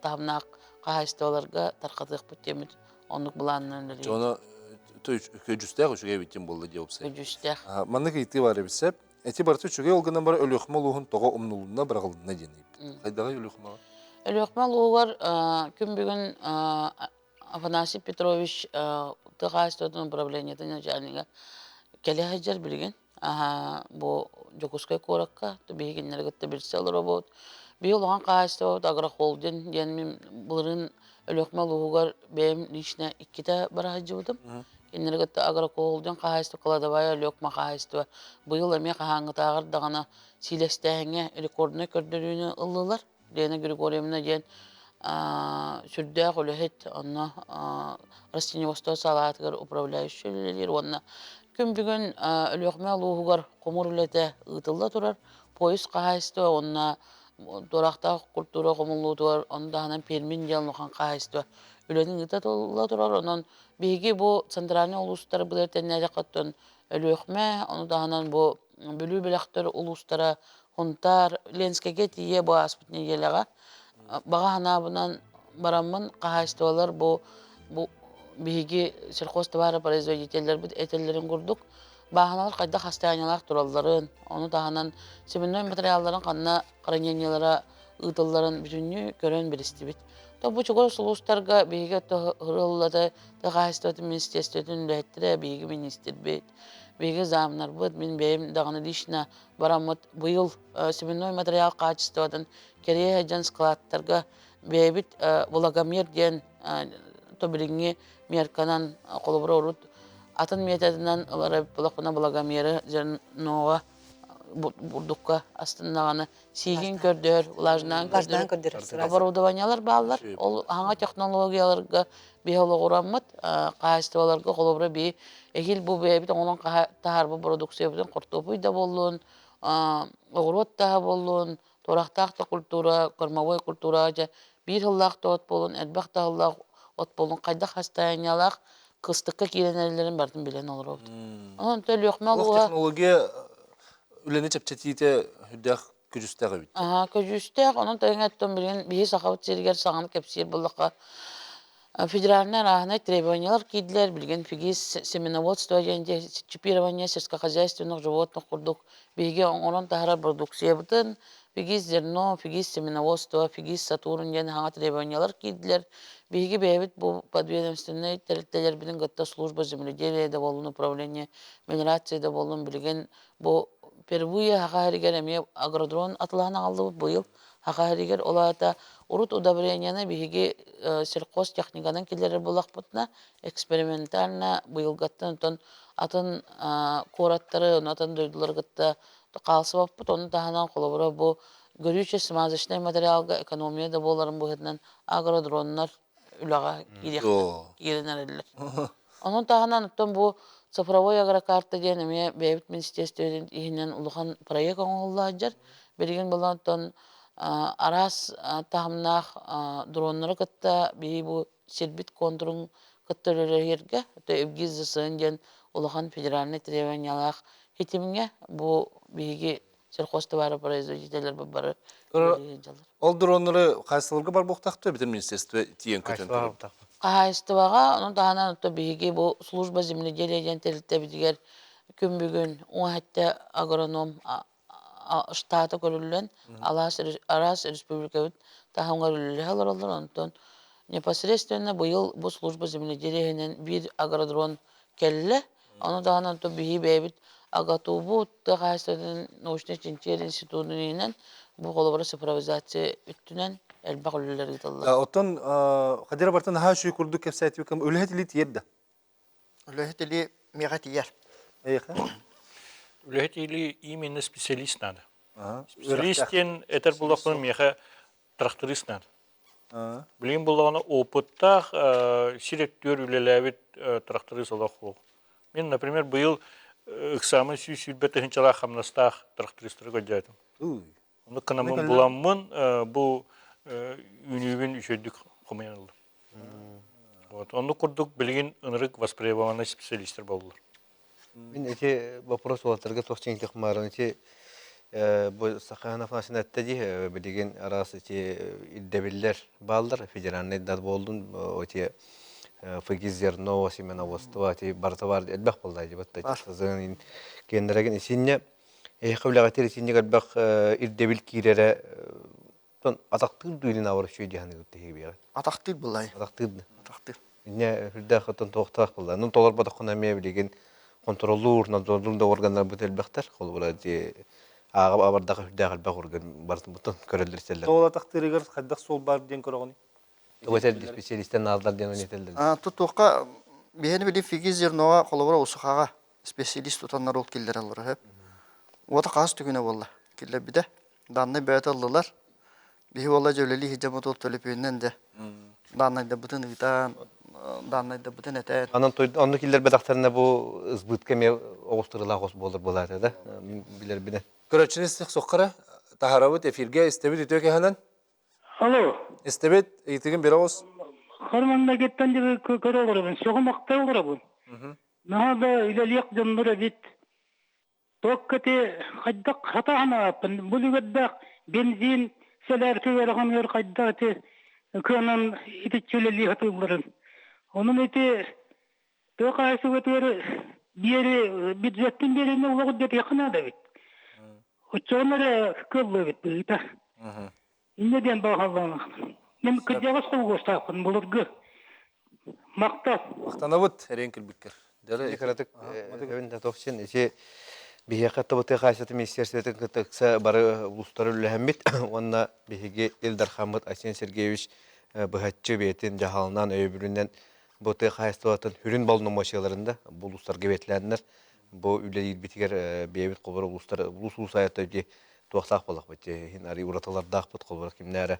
таһымнаах хаһаайыстыбаларга тарҕатыахпыт диэммит оннук былаанынан үлэлиибит. Ону көдьүүстээх үчүгэй эбит диэн буолла дии уопсай. Көдьүүстээх. Маннык ыйытыы баар эбит сөп. Эти барыта үчүгэй ол гынан баран Өлүөхүмэ улууһун тоҕо умнулунна, быраҕылынна диэн ыйыппыт. Хайдаҕый Өлүөхүмэҕэ? Өлүөхүмэ улууһугар күн бүгүн Афанасий Петрович тыа хаһаайыстыбатын управлениетын начальнига кэлэ сылдьар билигин. Бу Дьокуускай куоракка биһиги кинилэри кытта билсэ олоробут. Биһи улахан хаһаайыстыбабыт агрохолдинг диэн мин былырыын Өлүөхүмэ улууһугар бэйэм лично иккитэ бара сылдьыбытым. Кинилэри кытта агрохолдинг хаһаайыстыба, кладовая Өлүөхүмэ хаһаайыстыба быйыл эмиэ хаһааҥҥытааҕар даҕаны сиилэстээһиҥҥэ рекорднай көрдөрүүнү ыллылар. Лена Григорьевна диэн сүрдээх үлэһит, онно растениеводство салаатыгар управляющий үлэлиир уонна күн бүгүн Өлүөхүмэ улууһугар хомуур үлэтэ ыытылла турар. Поезд хаһаайыстыба уонна туорахтаах культура хомуллуутугар ону таһынан Пермин диэн улахан хаһаайыстыба үлэтин ыыта турар. Онон биһиги бу центральнай улуустарбытыгар тэннээтэххэ Өлүөхүмэ, ону таһынан бу Бүлүү бөлөхтөр улуустара Хунтаар, Ленскэйгэ тиийэ бу ааспыт нэдиэлэҕэ баҕа санаабынан бараммын хаһаайыстыбалар бу бу биһиги сельхозтоваропроизводителлэрбит этэллэрин курдук бааһыналар хайдах хастаанньалаах туралларын, ону таһынан семенной материалларын ханна хранениелара ыытылларын бүтүннүү көрөн билистибит. То бу чугас улуустарга биһиги ырыллата тыа хаһаайыстыбатын министерствотын үлэһиттэрэ, биһиги министрбит, биһиги замнарбыт, мин бэйэм даҕаны лично бараммыт быйыл семенной материал хаачыстыбатын кэрийэ сылдьан складтарга бэйэбит влагомер диэн то билиҥҥи мерканан холобура урут атын методынан ылар эбит влагомеры зерноҕа бурдукка астыннаҕына сиигин көрдөөр, влажнаан көрдөрөр оборудованиелар бааллар. Ол аһаҥа технологияларга биһи олоҕураммыт хаһаайыстыбаларга холобура биһи эһиил бу бэйэбит оҥорон таһаарбыт бородууксуйабытын хортуопуй да буоллун, оҕуруот да буоллун, туорахтаах да культура, кормовой культура дьэ биир сыллаах да от буолун, элбэх да сыллаах от буолун хайдах хастайанньалаах кыстыкка киирэн эрэллэрин барытын билэн олоробут. Онон Өлүөхүмэ улууһа технология үлэни чэпчэтиитэ үрдээх көдьүүстээх эбит. Аһаа, көдьүүстээх. Онон тэҥэттэн билигин биһи Сахабыт сиригэр саҥаны кэпсиир буоллахха федеральнай арааһынай требованиялар киирдилэр. Билигин ФГИС семеноводство диэн чипирование сельскохозяйственных животных курдук биһиги оҥорон таһаарар продукциябытын ФГИС зерно, ФГИС семеноводство, ФГИС Сатурн диэн саҥа требованиялар киирдилэр. Биһиги бэйэбит бу подведомственнай тэрилтэлэрбитин кытта служба земледелия да буоллун, управление мелиорация да буоллун билигин бу впервые Саха сиригэр эмиэ агродрон атылаан аҕаллыбыт быйыл Саха сиригэр ол аата урут удобрениены биһиги сельхозтехниканан киллэрэр буоллахпытына экспериментально быйылгаттан онтон атын куораттары атын дойдулары кытта хаалсыбаппыт ону таһынан холобура бу горюче смазочнай материалга экономия да буоларын быһыытынан агродроннар үлэҕэ киирэн эрэллэр. Онон таһынан оттон бу цифровой агрокарта диэн эмиэ бэйэбит министиэристибэтин иһинэн улахан проект оҥоһулла сылдьар. Билигин буолан оттон араас таһымнаах дроннары кытта биһи бу сирбит контурун кытта үлэлэһэргэ ИВГИС-ЗСН диэн улахан федеральнай требованиялаах хитимҥэ бу биһиги. Сельхозтоваропроизводителлэр бары үлэлии Ол дроннары хаһаайыстыбаларга бар буолуохтаахтар эбэтэр министерство тиийэн көтөн турар. Хаһаайыстыбаҕа, ону таһынан ото биһиги бу служба земледелия диэн тэрилтэбитигэр күн бүгүн уҥа агроном штата көрүллэн араас республикабыт таһымыгар үлэлэһэ олороллор. Онтон непосредственно быйыл бу служба земледелия иһинэн биир агродрон кэллэ. Ону таһынан то биһи бэйэбит АГАТУ-бут тыа хаһаайыстыбатын научнай-чинчийэр институтун иһинэн бу холобура цифровизация өттүнэн элбэх үлэлэр ыытыллар. Оттон Хадира бартан наһаа үчүгэй курдук кэпсээтибиккэ үлэһит илии тиийэр да? Үлэһит илии миэхэ тиийэр. Эйиэхэ? Үлэһит илии именно специалист надо. Специалист диэн этэр буоллахпына миэхэ тракторист надо. Билигин буллаҕына опыттаах сир өттүгэр үлэлээбит тракторист олох суох. Мин, например, быйыл ыксаамын 120 тыһыынчалаах хамнастаах трактористары көрдөөтүм. Ону кынаммын буламмын бу үүнүүбүн үчүгэйдик хомуйан ыллым. Вот. Оннук курдук билигин ынырык востребованный специалистер буоллулар. Мин ити вопрос уолаттарга туох чиҥтик мааран ити бу Сахаан Афанасьевна этте дии билигин араас ити ирдэбиллэр бааллар федеральный да буоллун ити ФГИС зерно семеноводство ити барыта бар элбэх буолла дии бат киэннэрэгин исинне эһиэхэ үлэҕитир исинник элбэх ирдэбил киирэрэ атахтыыр дуу авар үчүгэй дии саныыбыт тиһиги Атахтыыр былай. Атахтыыр. Атахтыыр. Инньэ үрдээх оттон туохтаах буолла. Ну толорботоххуна эмиэ билигин контроллуур, надзордуур да органнарбыт элбэхтэр. Холобура ити ааҕа абардаха үрдээх элбэх орган барытын көрөллөр истэллэр. Тоҕо атахтыырыгар хайдах суол баар диэн көрөҕүнүй? Тугу этэр специалистен наадалар диэн оны этэллэр. Туохха биһиэни били фиги зерноға холобура усухаҕа специалист тутаннар ол киллэрэллэр үһү. Уота хаас түгүнэ буолла. Киллэрбитэ. Даннай бэйэтэ ыллылар. Биһи уола дьэ үлэлии сылдьаммыт ол төлөпүөнүнэн дьэ дааннайдарбытын ыытан, дааннайдарбытын этэн. Анан онну киллэрбэтэхтэринэ бу ызбытка эмиэ оҕустарылаах ос буолар буолаата да билэрбинэн. Көрөөччүнү соххара таһарабыт эфиргэ истэбит үтүө кэһэнэн. Алло. Истэбит ыйытыгын бере оҕус. Харманнагыттан көрө олоробун, сөҕүм-махтай олоробун. Наһаа да үлэлиэх дьоннор эбит. Туокка ити хайдах хатаан ааппын бу үлүгэрдээх бензин сэлээркэ ыарахан хайдах ити кыанан итиччэ үлэлии сатыылларын. Онон ити тыа хаһаайыстыбатыгар биэри бюджеттин биэринэ олох үрдэтиэххэ наада эбит. Оччоҕуна эрэ кыаллыа эбит быһыыта. Инньэ диэн баҕалаах. Мин кырдьаҕас холуостаахпын былыргы. Махтал. Махтанабыт эрээн кэлбиккэр. Дьэ кыратык тохсин ити биһиэхэ ТБТ хаайсатын министерствотын кытта ыкса бары улуустары үлэлэһэммит уонна биһиги Ил Дархаммыт Айсен Сергеевич быһаччы бэйэтин дьаһалынан өйөбүлүнэн бу тыа хаһаайыстыбатын сүрүн боломуочуйаларын да бу улуустарга бэлиэтээннэр бу үлэлиирбитигэр бэйэбит холобура улуустар улуус улуус аайыта ити туохтаах буоллахпыт иһин арый уратылардаахпыт холобура кимнээрэ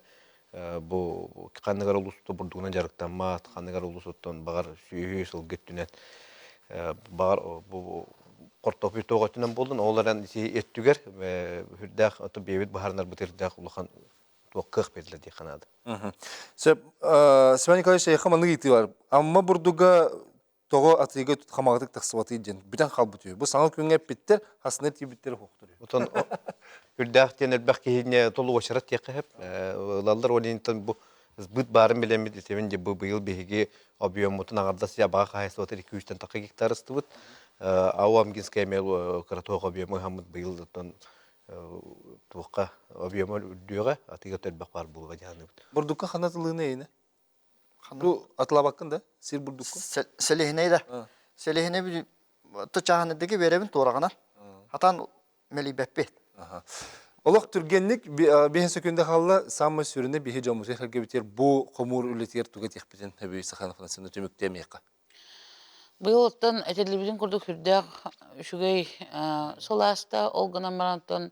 бу ханныгар улуус бурдугунан дьарыктаммат ханныгар улуус оттон баҕар сүөһү сылгы өттүнэн баҕар бу хортуоппуй туох өттүнэн буоллун ол эрэн ити өттүгэр үрдээх оттон бэйэбит баһарынарбыт үрдээх улахан туох кыах биэрдилэр диэххэ наада. Сөп Семен Николаевич эйиэхэ маннык ыйытыы бар. Амма бурдуга тоҕо атыыга хамаҕатык тахсыбатый диэн бүтэн хаалбыт үһү. Бу саҥа күҥҥэ эппиттэр, хасына тиийбиттэр суохтар үһү. Отон үрдээх диэн элбэх киһини толу уочарат диэххэ сөп. Ылаллар ол интон бу сбыт баарын билэммит итибин дьэ бу быйыл биһиги объеммутун аҥардас абаҕа хаһаайыстыбата 200-тэн тахса гектар ыстыбыт. АО Амгинская эмиэ кыра туох объему ыһаммыт быйыл оттон туохха объема үрдүөҕэ атыыга элбэх баар буолуо дьаһаныбыт. Бурдукка хана тылыыны эйинэ? Бу атылабаккын да? Сир бурдукку? Сэлиһинэй да. Сэлиһинэй тычааһыныдыгы биэрэбин туораҕынан. Хатан мэлийбэппит. Олох түргэнник биһи сөкүндэ хаалла самый сүрүнэ биһи дьоммутугар хэргэбитигэр бу хомуур үлэтигэр туга этиэхпитин Өбүй Сахан Афанасьевна түмүктүөмиэххэ. Быйыл оттон этиллибитин курдук сүрдээх үчүгэй сыл ааста. Ол гынан баран оттон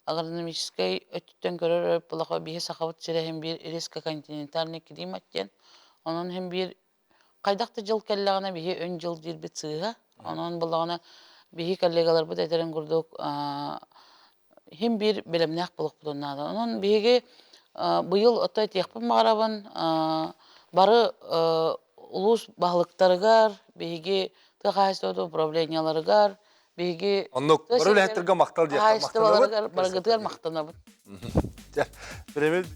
агрономическай өттүттэн көрөр буоллахха биһи Сахабыт сирэ иһин биир резко-континентальный климат диэн. Онон иһин биир хайдах да дьыл кэллэҕинэ биһи өн дьыл диирбит сыыһа. Онон буоллаҕына биһи коллегаларбыт этэрин курдук иһин биир бэлэмнээх буолуохпутун наада. Онон биһиги быйыл ото этиэхпин баҕарабын бары улуус баһылыктарыгар, биһиги тыа хаһаайыстыбатын управлениеларыгар, Биһиги Оннук бары үлэһиттэргэ махтал диэххэ махтанабыт. Барыгытыгар махтанабыт. Дьэ, биремил.